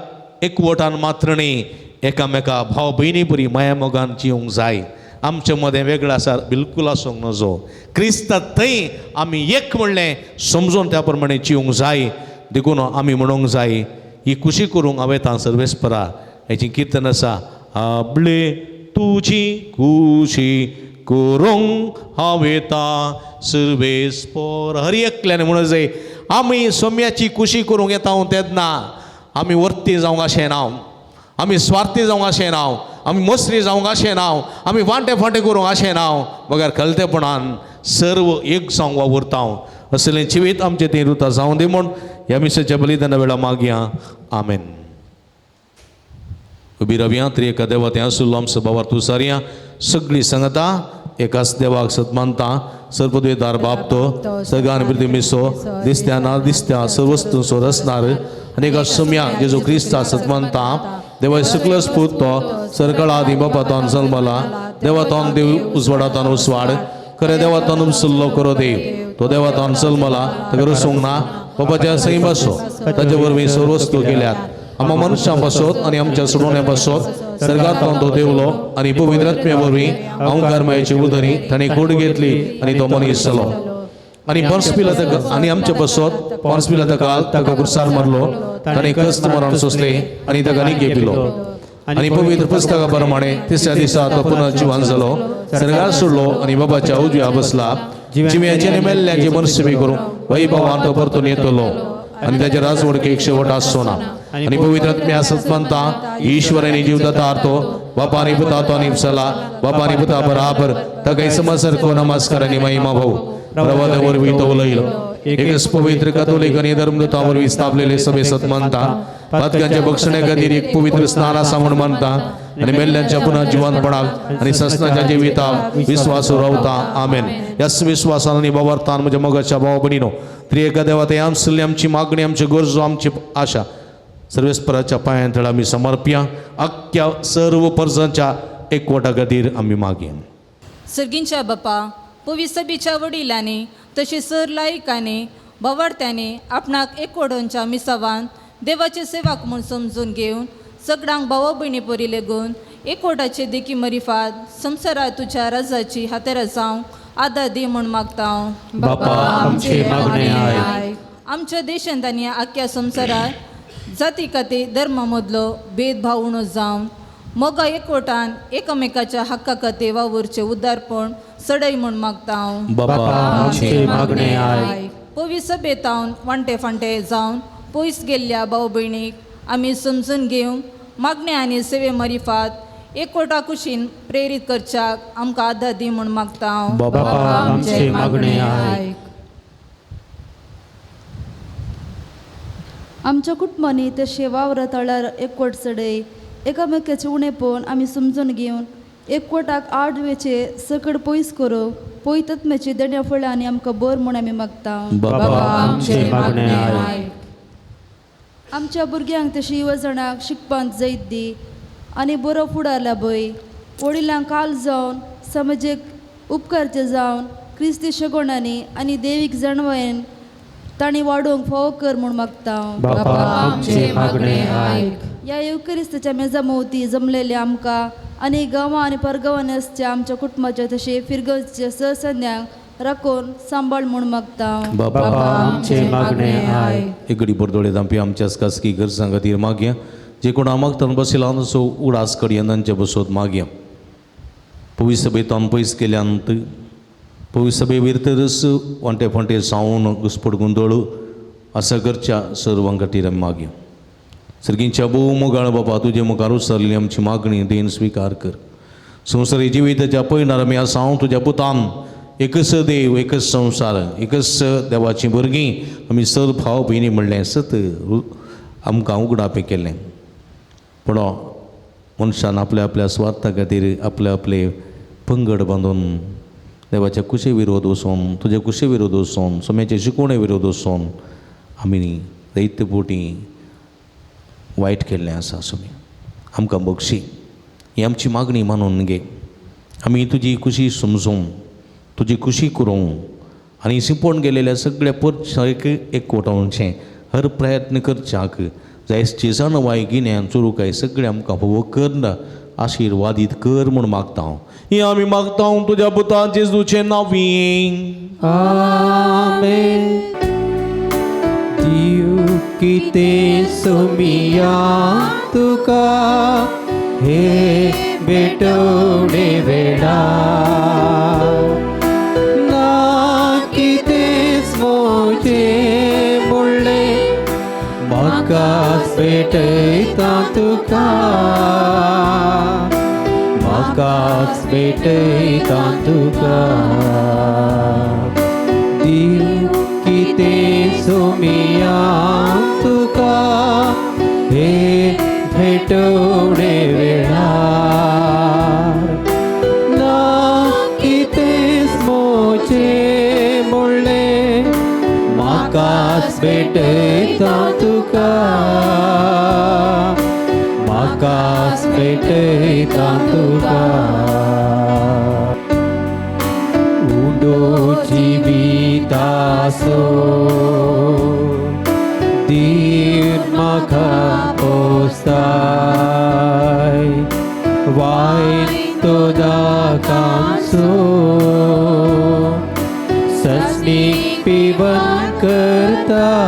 एकवटान मात्र न्ही, एकामेका भाव भयणी बरी माया मोगान जिवंक जाय. आमचे मदें वेगळो आसा बिलकूल आसूंक नजो. क्रिस्ता थंय आमी एक म्हणलें समजून त्या प्रमाणे जिवंक जाय. देखून आमी म्हणूंक जाय ही खुशी करूंक हांवें तां सर्वेस्परा. हेची किर्तन आसा, आपले तुजी खुशी करूंक हांव येता सर्वेस्पर. हर एकल्यान म्हणूंक जाय आमी सोम्याची खुशी करूंक येता तेन्ना आमी वर्ती जावंक अशें ना, आमी स्वार्थी जावंक अशें ना, आमी मसरी जावंक अशें ना, आमी वांटे फांटे करूंक अशें ना, बगर खलतेपणान सर्व एक जावंक वावुरता. असलें जिवीत आमचें तें रुता जावं दी म्हूण ह्या मिसाच्या बलिदाना वेळा मागया. आमेन. उबी रावया. त्रिएका एका देवा तें आसुल्लो आमचो बाबार तुसारया. सगळीं सांगता एकाच देवाक सत मानता, सर्वद्वेदार बाप तो सगळ्यान प्रतिमिसो दिसत्या ना दिसत्या सर्वस्तूंचो रचणार आनी एका सुम्या जेजू क्रिस्ता सत मानता. देवा शुक्ल स्फूर्त तो सरकळा आदी बापातोन जल्मला, देवातोन देव उजवाडातोन उजवाड, खरे देवातोन उपसुल्लो करो देव, तो देवातोन जल्मला, ताका रसूंक ना, बापाच्या सैम बसो, ताचे वरवीं सर्व वस्तू केल्यात. आम्हा मनुष्यां पासत आनी आमच्या सोडवण्या पासत सर्गांतल्यान तो देवलो आनी पवित्र आत्म्या वरवीं अहंकार मायेची उदरी ताणें कूड घेतली आनी तो मनीस जालो. आनी पोन्स पिलात आनी आमच्या पासत पोन्स पिलाता काल ताका खुर्सार मारलो, ताणें कश्ट मरण सोंसलें आनी ताका निगे पिलो. आनी पवित्र पुस्तका प्रमाणे तिसऱ्या दिसा तो पुनर्जिवन जालो, सर्गार सोडलो आनी बाबाच्या उजव्या बसला. जिव्याचे आनी मेल्ल्याची मनसेवी करूंक वैभवान तो परतून येतलो आनी ताच्या राजवडकेक शेवट आसचो ना. आनी पवित्र आत्म्या सत मानता, ईश्वरानी जीवदाता तो बापा आनी पुता तो आनी चला बापा आनी पुता बराबर ताका समसारको नमस्कार आनी महिमा भाऊ प्रभाता वरवीं तो उलयलो. एकच पवित्र कथोलिक आनी धर्मदूता वरवीं स्थापलेले सभे सत मानता, पातकांच्या बक्षण्या खातीर एक पवित्र स्नान आसा म्हूण मानता आनी मेल्ल्यांच्या पुनः जिवनपणाक आनी ससनाच्या जिविताक विश्वास रावता. आमेन. ह्याच विश्वासान आनी बाबार्थान म्हज्या मोगाच्या भाव भयणीनो, त्रिएका देवा ते आमसली आमची मागणी, आमची गरजो, आमची आशा सर्वेस्पराच्या पांयां थळ आमी समर्पया. अख्ख्या सर्व परसांच्या एकवटा खातीर आमी मागया. सर्गींच्या बापा, पवित्र सभेच्या वडिलांनी तशी सर लायकांनी भवार्थ्यांनी आपणाक एकोडोनच्या मिसावान देवाचे सेवाक म्हूण समजून घेवन सगळ्यांक भावा भयणी परी लेगून एकवटाचे देखी मरिफात संवसारात तुज्या राजाची हातेरा जावंक आदार दी म्हूण मागता. बापा, आमचे मागणे आयक. आमच्या देशांत आनी आख्ख्या संवसारात जाती खातीर धर्मा मदलो भेदभाव उणो जावन मोगा एकवटान एकामेकाच्या हक्का खातीर वावुरचें उदारपण सडय म्हूण मागता हांव. बापा, आमचे मागणे आयक. पवी सभेतावन वांटे फांटे जावन पयस गेल्ल्या भाव भयणीक आमी समजून घेवन मागणे आनी सेवे मरिफात एकवटा कुशीन प्रेरीत करच्याक आमकां आदार दी म्हूण मागता हांव. बापा, आमचे मागणे आयक. आमच्या कुटुंबांनी तशें वावरा तळार एकवट चडय एकामेकाचें उणेपण आमी समजून घेवन एकवटाक आड वेचे सकड पयस करूं पयतत्म्याची देण्या फळांनी आमकां बर म्हूण आमी मागता. बापा, आमचे मागणे आयक. आमच्या भुरग्यांक तशें युवजणाक शिकपांत जैत दी आनी बरो फुडार लाभय. वडिलांक काल जावन समाजेक उपकारचे जावन क्रिस्ती शगोणांनी आनी देवीक जाणवयन तांणी वाडोवंक फावो कर म्हूण मागता. बापा, आमचे मागणे आयक. ह्या येवक्रिस्ताच्या मेजा भोंवती जमलेल्या आमकां आनी गांवां आनी परगांवांनी आसच्या आमच्या कुटुंबाच्या तशें फिरगच्या सहसंद्यांक राखून सांबाळ म्हूण मागता. बापा, आमचे मागणे आयक. एक घडी बरदोळे दामपी आमच्या खासगी गरजां खातीर मागया. जे कोण आमागतान बशिल्लो तसो उडास कडयेन तांचे बसोत मागया. पवी सभेतान पयस केल्यान पवी सभे वयरतरच वांटे फांटे सावन घुसपट गोंदळ आसा करच्या सर्वां खातीर आमी मागया. सर्गींच्या भोव मोगाळ बाबा, तुजे मुखार उसरली आमची मागणी देन स्विकार कर. संवसारी जिविताच्या पयणार आमी आसा हांव तुज्या पुतान एकच देव, एकच संवसार, एकच देवाचीं भुरगीं आमी सर भाव भयणी म्हणलें सत आमकां उगडापें केलें. पूण मनशान आपल्या आपल्या स्वार्था खातीर आपले आपले पंगड बांदून देवाच्या कुशे विरोध वचोन, तुज्या कुशे विरोध वचोन, सोम्याचे शिकोवणे विरोध वचोन आमी दैत्य पोटी वायट केल्लें आसा. सोमी आमकां बक्षी ही आमची मागणी मानून घे. आमी तुजी खुशी समजूंक, तुजी खुशी करूंक आनी सिंपोवन गेलेल्या सगळ्या परशाक एकवटावचें हर प्रयत्न करच्याक जायची जाणवाय गिन्यान चुरुकाय सगळें आमकां फावो कर, आशिर्वादीत कर म्हूण मागता हांव. ही आमी मागता हांव तुज्या पुता जेजूचें नांवी. आमेन. दिव कितें सोमिया तुका हे भेटवणे वेळा, ना कितेंच म्हजें म्हणलें म्हाकाच भेटयता तुका, म्हाकाच भेटयता तुका. दिव कितें सोमिया तुका हे भेटवणे वेळार, ना कितेंच म्हजें म्हणलें म्हाकाच भेटयता तुका, म्हाकाच भेटयता तुका. उडो जिवितासो दीन म्हाका पोसताय, वायन तो दाकांसो सस्नीक पिवन करताय,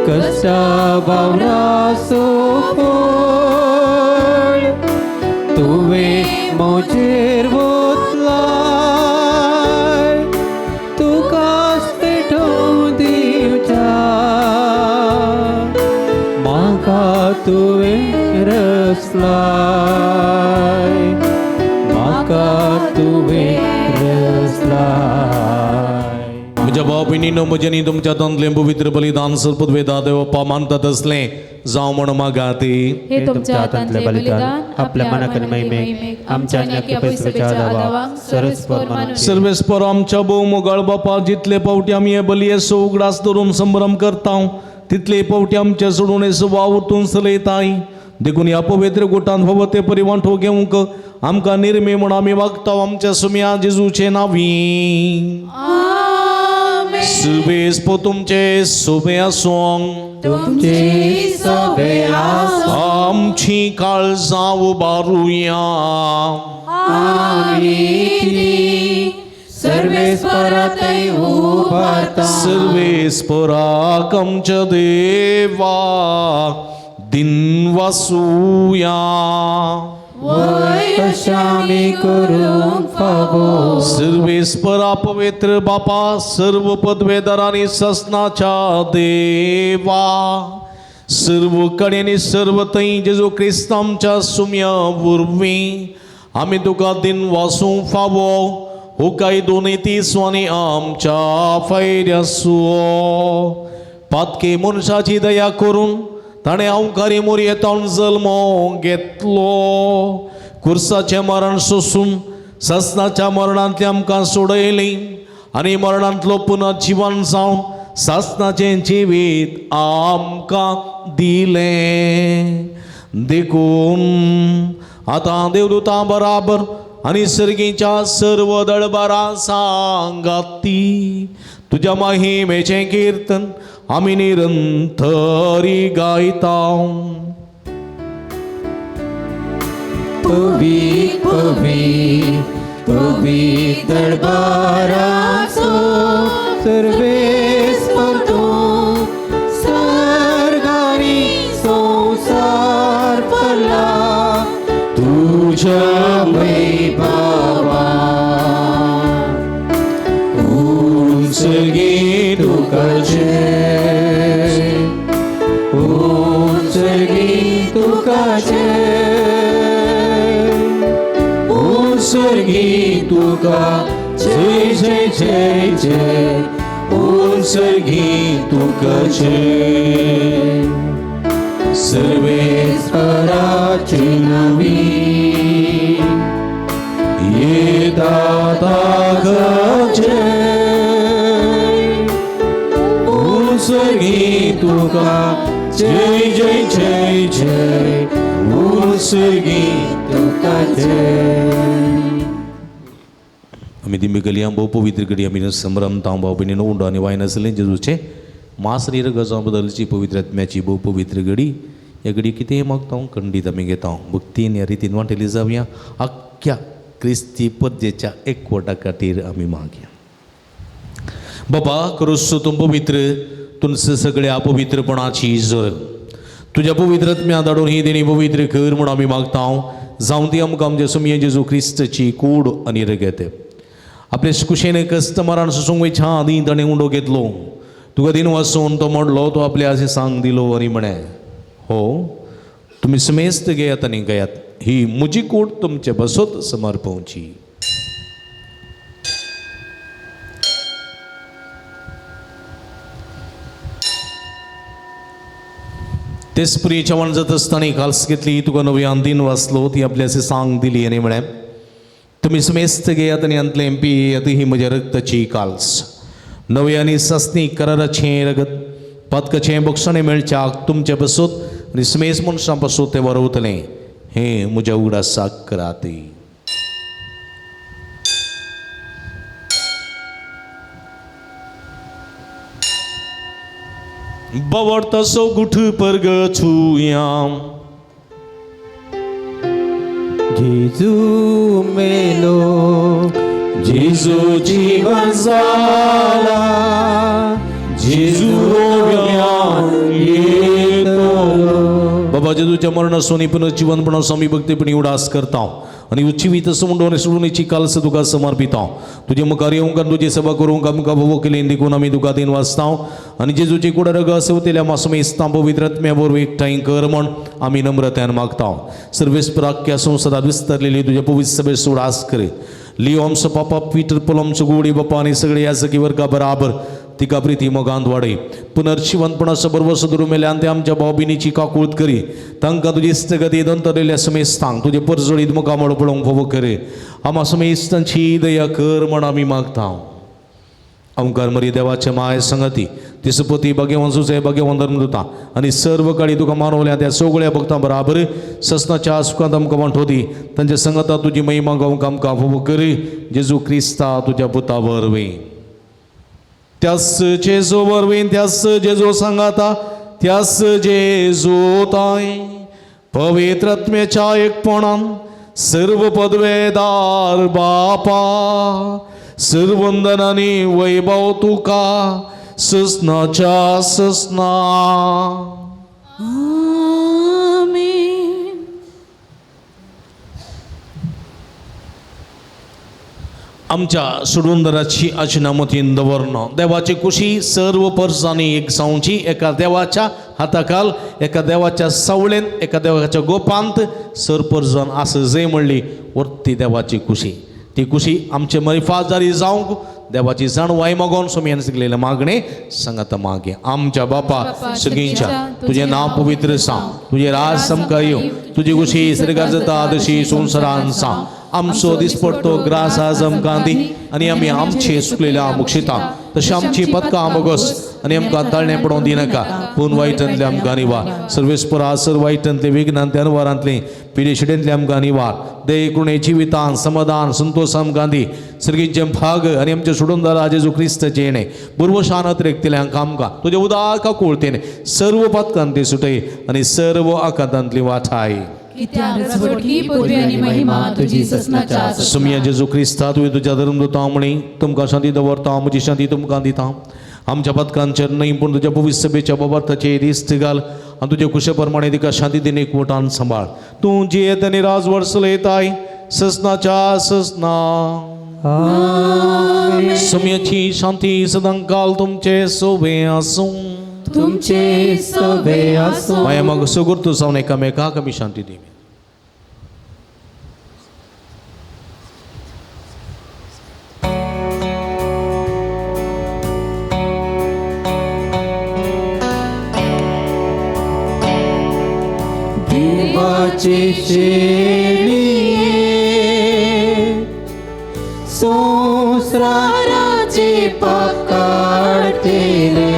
कश्टा वावरासो फळ तुवें म्हजेर वतलाय, तुकाच पेटोवं दिवच्या म्हाका तुवें रसलाय, म्हाका तुवें रसलाय. म्हज्या भाव भयणीनो, म्हजें न्ही तुमच्या हातांतलें पवित्र बलिदान सर्पद वेदा देवप्पा मानतात तसलें जावं म्हूण मागाती. हे तुमच्या हातांतले बलिदान आपल्या मनाक आनी महिमेक आमच्या आनी अख्ख्या पयसुच्या आदावाक सर्वेस्पर मानून सर्वेस्पर आमच्या भोव मोगाळ बापा, जितले फावटी आमी हे बलयेचो उगडास धरून संभ्रम करता तितले फावटी आमच्या सोडून वावुरतून चलयताय. देखून ह्या पवित्र गुटान फावो ते परी वांटो घेवंक आमकां निर्मी म्हूण आमी मागता आमच्या सुम्या जेजूचे नांवी. सुबेस पो तुमचे सोबे आसूं, तुमचे सोबे आसूं. आमची काळजां उबारुया. आमी ती सर्वेस्परातय उबारता. सर्वेस्पराक आमच्या देवा दिनवासूया. वय कशामी करूंक फावो. सर्वेस्परा पवित्र बापा, सर्व पदवेदार आनी ससनाच्या देवा, सर्व कडेन आनी सर्व थंय जेजू क्रिस्त आमच्या सुम्या वरवीं आमी तुका दिनवासूंक फावो. हो कायदो नीती आनी आमच्या फायद्यासो पातके मनशाची दया करून ताणें अवकारी मोरयेतावन जल्मो घेतलो. कुर्साचें मरण सोसून सासनाच्या मरणांतली आमकां सोडयली आनी मरणांतलो पुनर्जिवन जावन सासनाचें जिवीत आमकां दिलें. देखून आतां देवदूतां बराबर आनी सर्गीच्या सर्व दळबारां सांगाती तुज्या महिमेचें किर्तन आमी निरंतरी गायता. पवीत पवीत पवीत दरबाराचो सर्वेस्पर तूं, सर्गानी संवसार भरला तुज्या वैभवान. उंच गे तुका जय, उंच गे तुका जय, उंच गे तुका जय जय जय जय, उंच गे तुका जय. सर्वेस्पराची नवी येता ताकाचे, उंच गे तुका जय जय जय जय, उंच गे तुका जय. आमी दिमी गलयां भोव पवित्र घडी आमी संभ्रमता भाव भयणीनो उंडो आनी वायन आसलें जेजूचें मास आनी रगत बदलची पवित्र आत्म्याची भोव पवित्र घडी. ह्या घडी कितेंय मागता खंडीत आमी घेता भक्तीन ह्या रितीन वांटेली जावया. आख्ख्या क्रिस्ती पद्येच्या एकवटा खातीर आमी मागया. बाबा क्रिस्त तूं पवित्र, तुमचे सगळ्या पवित्रपणाची जर तुज्या पवित्र आत्म्या धाडून ही देणी पवित्र कर म्हूण आमी मागता. जावं ती आमकां आमच्या सुमये जेजू क्रिस्तची कूड आनी रगत. आपले कुशेन कस्टमरान सोसूंक वयच्या आदीं ताणें उंडो घेतलो, तुका दिन वासून तो मोडलो, तो आपल्या अशें सांग दिलो आनी म्हळें, हो तुमी समेस्त घेयात आनी घेयात, ही म्हजी कूड तुमचे बसत समर्पवची. तेच पुरी जेवण जाता आसतना काल्स घेतली, तुका नव्यान दिन वाचलो, ती आपल्या अशें सांग दिली आनी म्हळें, तुमी समेस्त घेयात आनी हांतलें पियेयात, ही म्हज्या रक्ताची काल्स, नवे आनी सासणी कराराचें रगत, पातकाचें बक्षणें मेळच्याक तुमचे बसूत आनी समेस्त मनशां पासून तें वरवतलें, हें म्हज्या उगडासाक करात. बवडतसो गुठ परगछुया. जेजू मेलो, जेजू जीवन जाला, जेजू रोव्यान येतलो. बाबा जेजूच्या मरणासून पुनर्जीवनपणाचो आमी भक्तीपणी उडास करता आनी उच्चीवीत समंडो आनी सोडून कालस तुका समर्पिता. तुजे मुखार येवंक आनी तुजी सेवा करूंक आमकां भोव केली देखून आमी तुका दिन वाचता आनी जेजूची कुडा रगत सेवतेल्या मासुमेस्तां पवित्र आत्म्या वरवीं एकठांय कर म्हण आमी नम्रतायेन मागता. सर्वेस्पराख्या संवसारात विस्तारलेली तुज्या पवित्र सभेचो उडास कर. लियो आमचो पापा पीटर पोल आमचो गोडी बापा आनी सगळे ह्या सखी वर्गा बराबर तिका प्रिती मोगांत वाडय. पुनर्जिवनपणाचो बरवसो धरून मेल्यान ते आमच्या भाव भयणीची काकूळत करी. तांकां तुजी इश्टगती दंतरलेल्या समेस्तांक तुजे परजळीत मुखामळ पळोवंक फावो करी. आमा समेस्तांची दया कर म्हण आमी मागता. ओंकार मरी देवाचे माय संगती तिसपती भाग्यवान सुसे भाग्यवान धर्म दिता आनी सर्व काळी तुका मानवल्या त्या सगळ्या भक्तां बराबर ससनाच्या सुखांत आमकां वांटो दी तांच्या संगता तुजी महिमा गावंक आमकां फावो कर जेजू क्रिस्ता तुज्या पुता वरवीं त्यास जेजू वरवीं त्यास जेजू सांगाता त्यास जेजू ताय पवित्र आत्म्याच्या एकपणान सर्व पदवेदार बापा सर्वंदनानी वैभव तुका ससनाच्या ससना. आमेन. आमच्या सुडवंदराची आशिनामतीन दवरणो देवाची कुशी सर्व परसांनी एक जावची एका देवाच्या हाताखाल एका देवाच्या सावळेन एका देवाच्या गोपांत सरपरजान आस जय म्हणली वर्ती देवाची कुशी ती कुशी आमचे मरिफात जारी जावंक देवाची जाणवाय मागोन सोमयान शिकलेलें मागणें सांगाता मागे. आमच्या बापा सगळींच्या तुजें नांव पवित्र सांग तुजें राज समकां येवं तुजी कुशी सर्गात जाता तशी संवसारान सांग आमचो दिसपडतो ग्रास आज आमकां दी आनी आमी आमचे सुकलेल्या मुक्षिता तशें आमची पदकां मोगस आनी आमकां ताळणें पडोवंक दिनाका पूण वायटांतले आमकां निवार सर्वेस्परा सर वायटांतले विघ्नांतले अनवारांतले पिडेशिडेंतले आमकां निवार दे कृणे जिवितान समाधान संतोष आमकां दी सर्गींचे भाग आनी आमचे सोडूनदार जेजू क्रिस्ताचें येणें बुरवशान अतिरेकतल्यांक आमकां तुजें उदार काकुळतेन सर्व पदकांती सुटय आनी सर्व आकांतांतली वाठाय. सुमया जेजू क्रिस्ता तुवें तुज्या धर्म दिता म्हणी तुमकां शांती दवरता म्हजी शांती तुमकां दिता आमच्या पदकांचेर न्हय पूण तुज्या पवित्र सभेच्या बाबार्थाचे दिस्त घाल आनी तुजे कुशे प्रमाणे तिका शांती दिन एकवटान सांबाळ. तूं जियेत आनी राजवट चलयताय ससनाच्या ससना. सुमयाची शांती सदांकाल तुमचे सोबे आसूं तुमचे सोबे आसूं. माया मग सुगुर्तू जावन एकामेकाक आमी शांती दिवी. देवाचे शेळये संवसाराचे पाप काडटले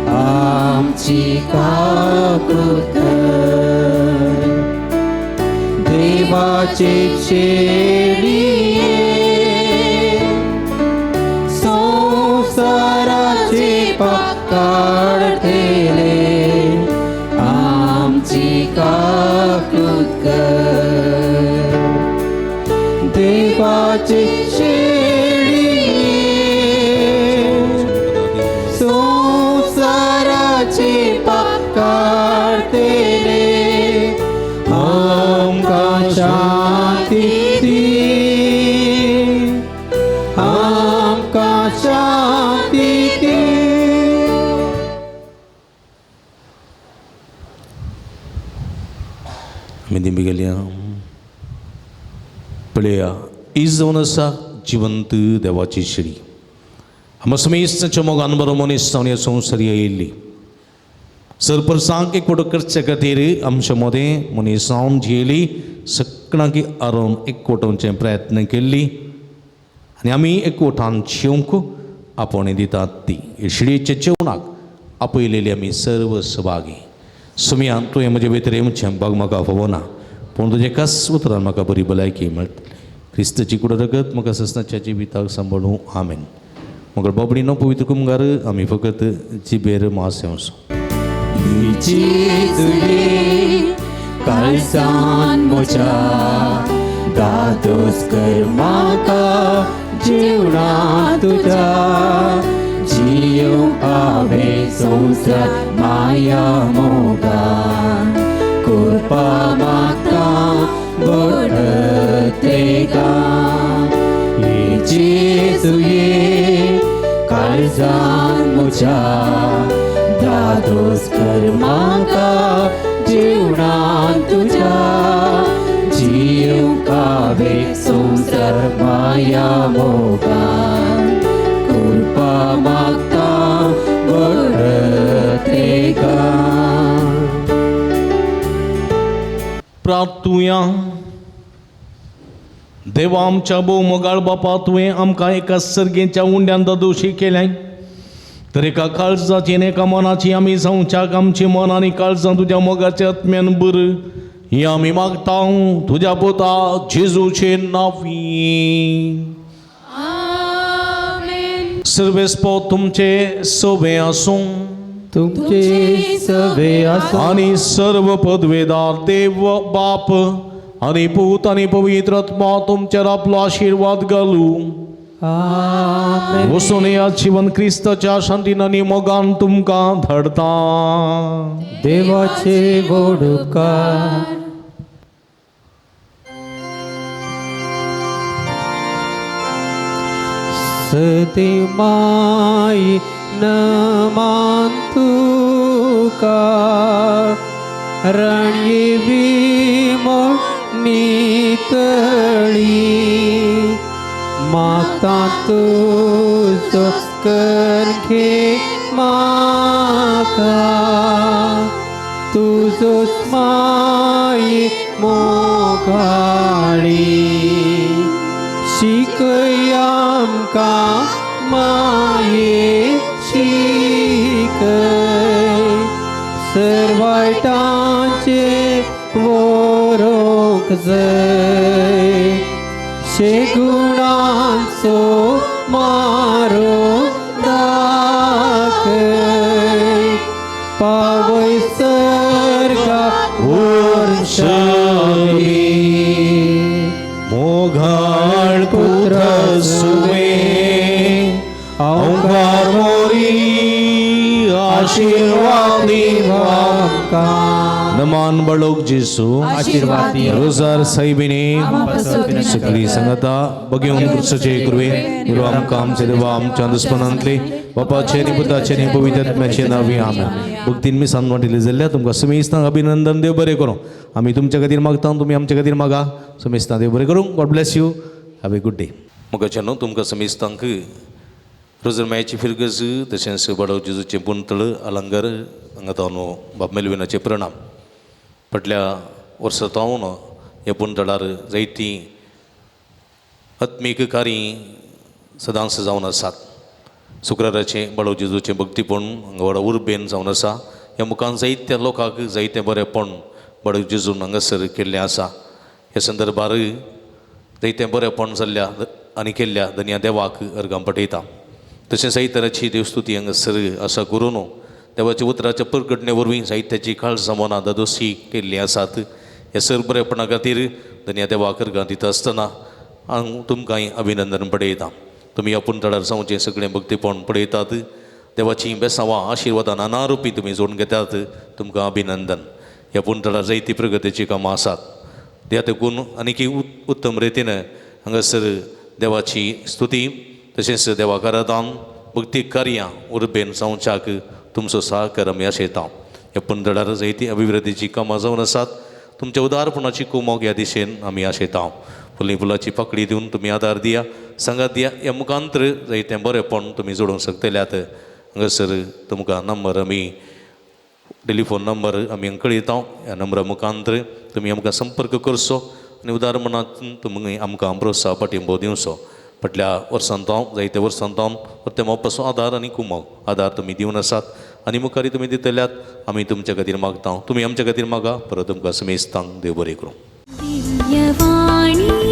आमची काकूत कर. देवाचे शेळये संवसाराचे पाप काडटले आमची काकूत कर. देवाचे शेळये संवसाराचे पाप काडटले आमकां शांती दी आमकां शांती दी. आमी दिंबी गेल्या पळया is जावन आसा जिवंत देवाची शिडी आमकां समेस्ताच्या मोगान बरो मनीस जावन ह्या संवसारी आयिल्ली सरपरसांक एकवटो करचे खातीर आमच्या मदें मनीस जावन जियेली सगळ्यांक आरोवन एकवटोवचे प्रयत्न केल्ली आनी आमी एकवटान जेवंक आपोवणें दितात ती शिडयेच्या जेवणाक आपयलेली आमी सर्व सभागी. सुमया तुवें म्हजे भितर येवचें बाग म्हाका फावना पूण तुजें कस उतरान म्हाका बरी भलायकी मेळटली. क्रिस्ताची कुड रगत म्हाका ससनाच्या जिविताक सांबाळूं. आमेन. मगर बाबडीनो पवित्र कुमगार आमी फकत जिबेर मास येवचो. जेजुले काळजान म्हज्या दादोस कर म्हाका जेवणा तुज्या जियोंक हांवें संवसार माया मोगान कृपा मागता बडत्रेगा. जेजुये काळजान म्हज्या दादोस कर म्हाका जेवणान तुज्या जियोंक हांवें संवसार माया मोगान कृपा मागता बडत्रेगा. प्रार्थुया. देवा आमच्या भोव मोगाळ बापा तुवें आमकां एका सर्गेच्या उंड्यान दादोशी केल्याय तर एका काळजाची आनी एका मनाची आमी जावच्याक आमची मन आनी काळजां तुज्या मोगाच्या आत्म्यान बर ही आमी मागता तुज्या पुता जेजूचे नांवी. सर्वेस्पो तुमचे सवे आसूं, तुमचे सवे आसूं, आनी सर्व पदवेदार देव बाप आनी पूत आनी पवित्र आत्मा तुमचेर आपलो आशिर्वाद घालूं. वचून ह्या जिवन क्रिस्ताच्या शांतीन आनी मोगान तुमकां धाडता. देवाचे व्हड उपकार. सदी माई नमान तुका, रणये विमळ नितळी, मागता तुजो कर घे म्हाका, तुजोच माये मोगाळी, शिकय आमकां माये शिकय, सर्वायटांचे वरोंक जाय, शेगुणांचो मारो दाखय, पावय सर्गा उर्शवी मोघाळ पुत्र सुवे ओंकार मोरी आशीर्वादी नमान बळोक जेसू आशीर्वाद दिया. रोजार साईबिने सगळी संगता बघेवन कृष्णाचे कृपे गुरु आमकां आमचे देवा आमच्या दुस्मनांतले बापाचे आनी पुताचे आनी पवित्र आत्म्याचे नांवी आमेन. भक्तीन मी सांगवाटिल्ले जाल्ल्या तुमकां समेस्तांक अभिनंदन. देव बरें करूं. आमी तुमच्या खातीर मागता, तुमी आमच्या खातीर मागा. समेस्तां देव बरें करूं. God bless you. Have a good day. मोगाच्या न्हू तुमकां समेस्तांक रोजर मायाची फिरगज तशेंच बडव जेजूचें पुंतळ अलंगर हांगा न्हू बाब मेलविनाचे प्रणाम. फाटल्या वर्सा तावन ह्या पुंतळार जायतीं आत्मीक कार्य सदांच जावन आसात. शुक्राराचें बडव जेजूचें भक्तीपण हांगा व्हडा उर्बेन जावन आसा. ह्या मुखान जायत्या लोकांक जायतें बरेंपण बडव जेजून हांगासर केल्लें आसा. ह्या संदर्भार जायतें बरेंपण जाल्ल्या आनी केल्ल्या धनया देवाक अर्गां पठयता. तशें जायते तराची देवस्तुती हांगासर आसा करून देवाच्या उतराच्या परगटणे वरवीं जायत्याची काळजां मनां दादोशी केल्लीं आसात. ह्या सर बरेपणा खातीर धनया देवाक अर्गां दिता आसतना हांव तुमकांय अभिनंदन पडयता. तुमी आपूण तळार जावचें सगळें भक्तीपण पळयतात. देवाचीं बेसांवां आशिर्वादां नाना रुपी तुमी जोडून घेतात. तुमकां अभिनंदन. ह्या पुणतळार जायती प्रगतीचीं कामां आसात. त्या तेकून आनीक उत्तम रितीन हांगासर देवाची स्तुती तशेंच देवाक आराधन भक्ती कार्यां उर्बेन जावच्याक तुमचो सहकार आमी आशयता. ह्या पुणतळार जायती अभिवृद्धीचीं कामां जावन आसात. तुमच्या उदारपणाची कुमोक ह्या दिशेन आमी आशयता. फुली फुलाची पाकळी दिवन तुमी आदार दिया, सांगात दिया. ह्या मुखांतर जायतें बरेंपण तुमी जोडूंक शकतल्यात. हांगासर तुमकां नंबर आमी टेलिफोन नंबर आमी कळयता. ह्या नंबरा मुखांतर तुमी आमकां संपर्क करचो आनी उदार मनांत तुमी आमकां प्रोत्साह पाठिंबो दिवचो. फाटल्या वर्सान तावन जायत्या वर्सान तावन परते मोपाचो आदार आनी कुमोक आदार तुमी दिवन आसात आनी मुखारी तुमी दितल्यात. आमी तुमच्या खातीर मागता, तुमी आमच्या खातीर मागा. परत तुमकां समेस्तांक देव बरें करूं. दिव्यवाणी.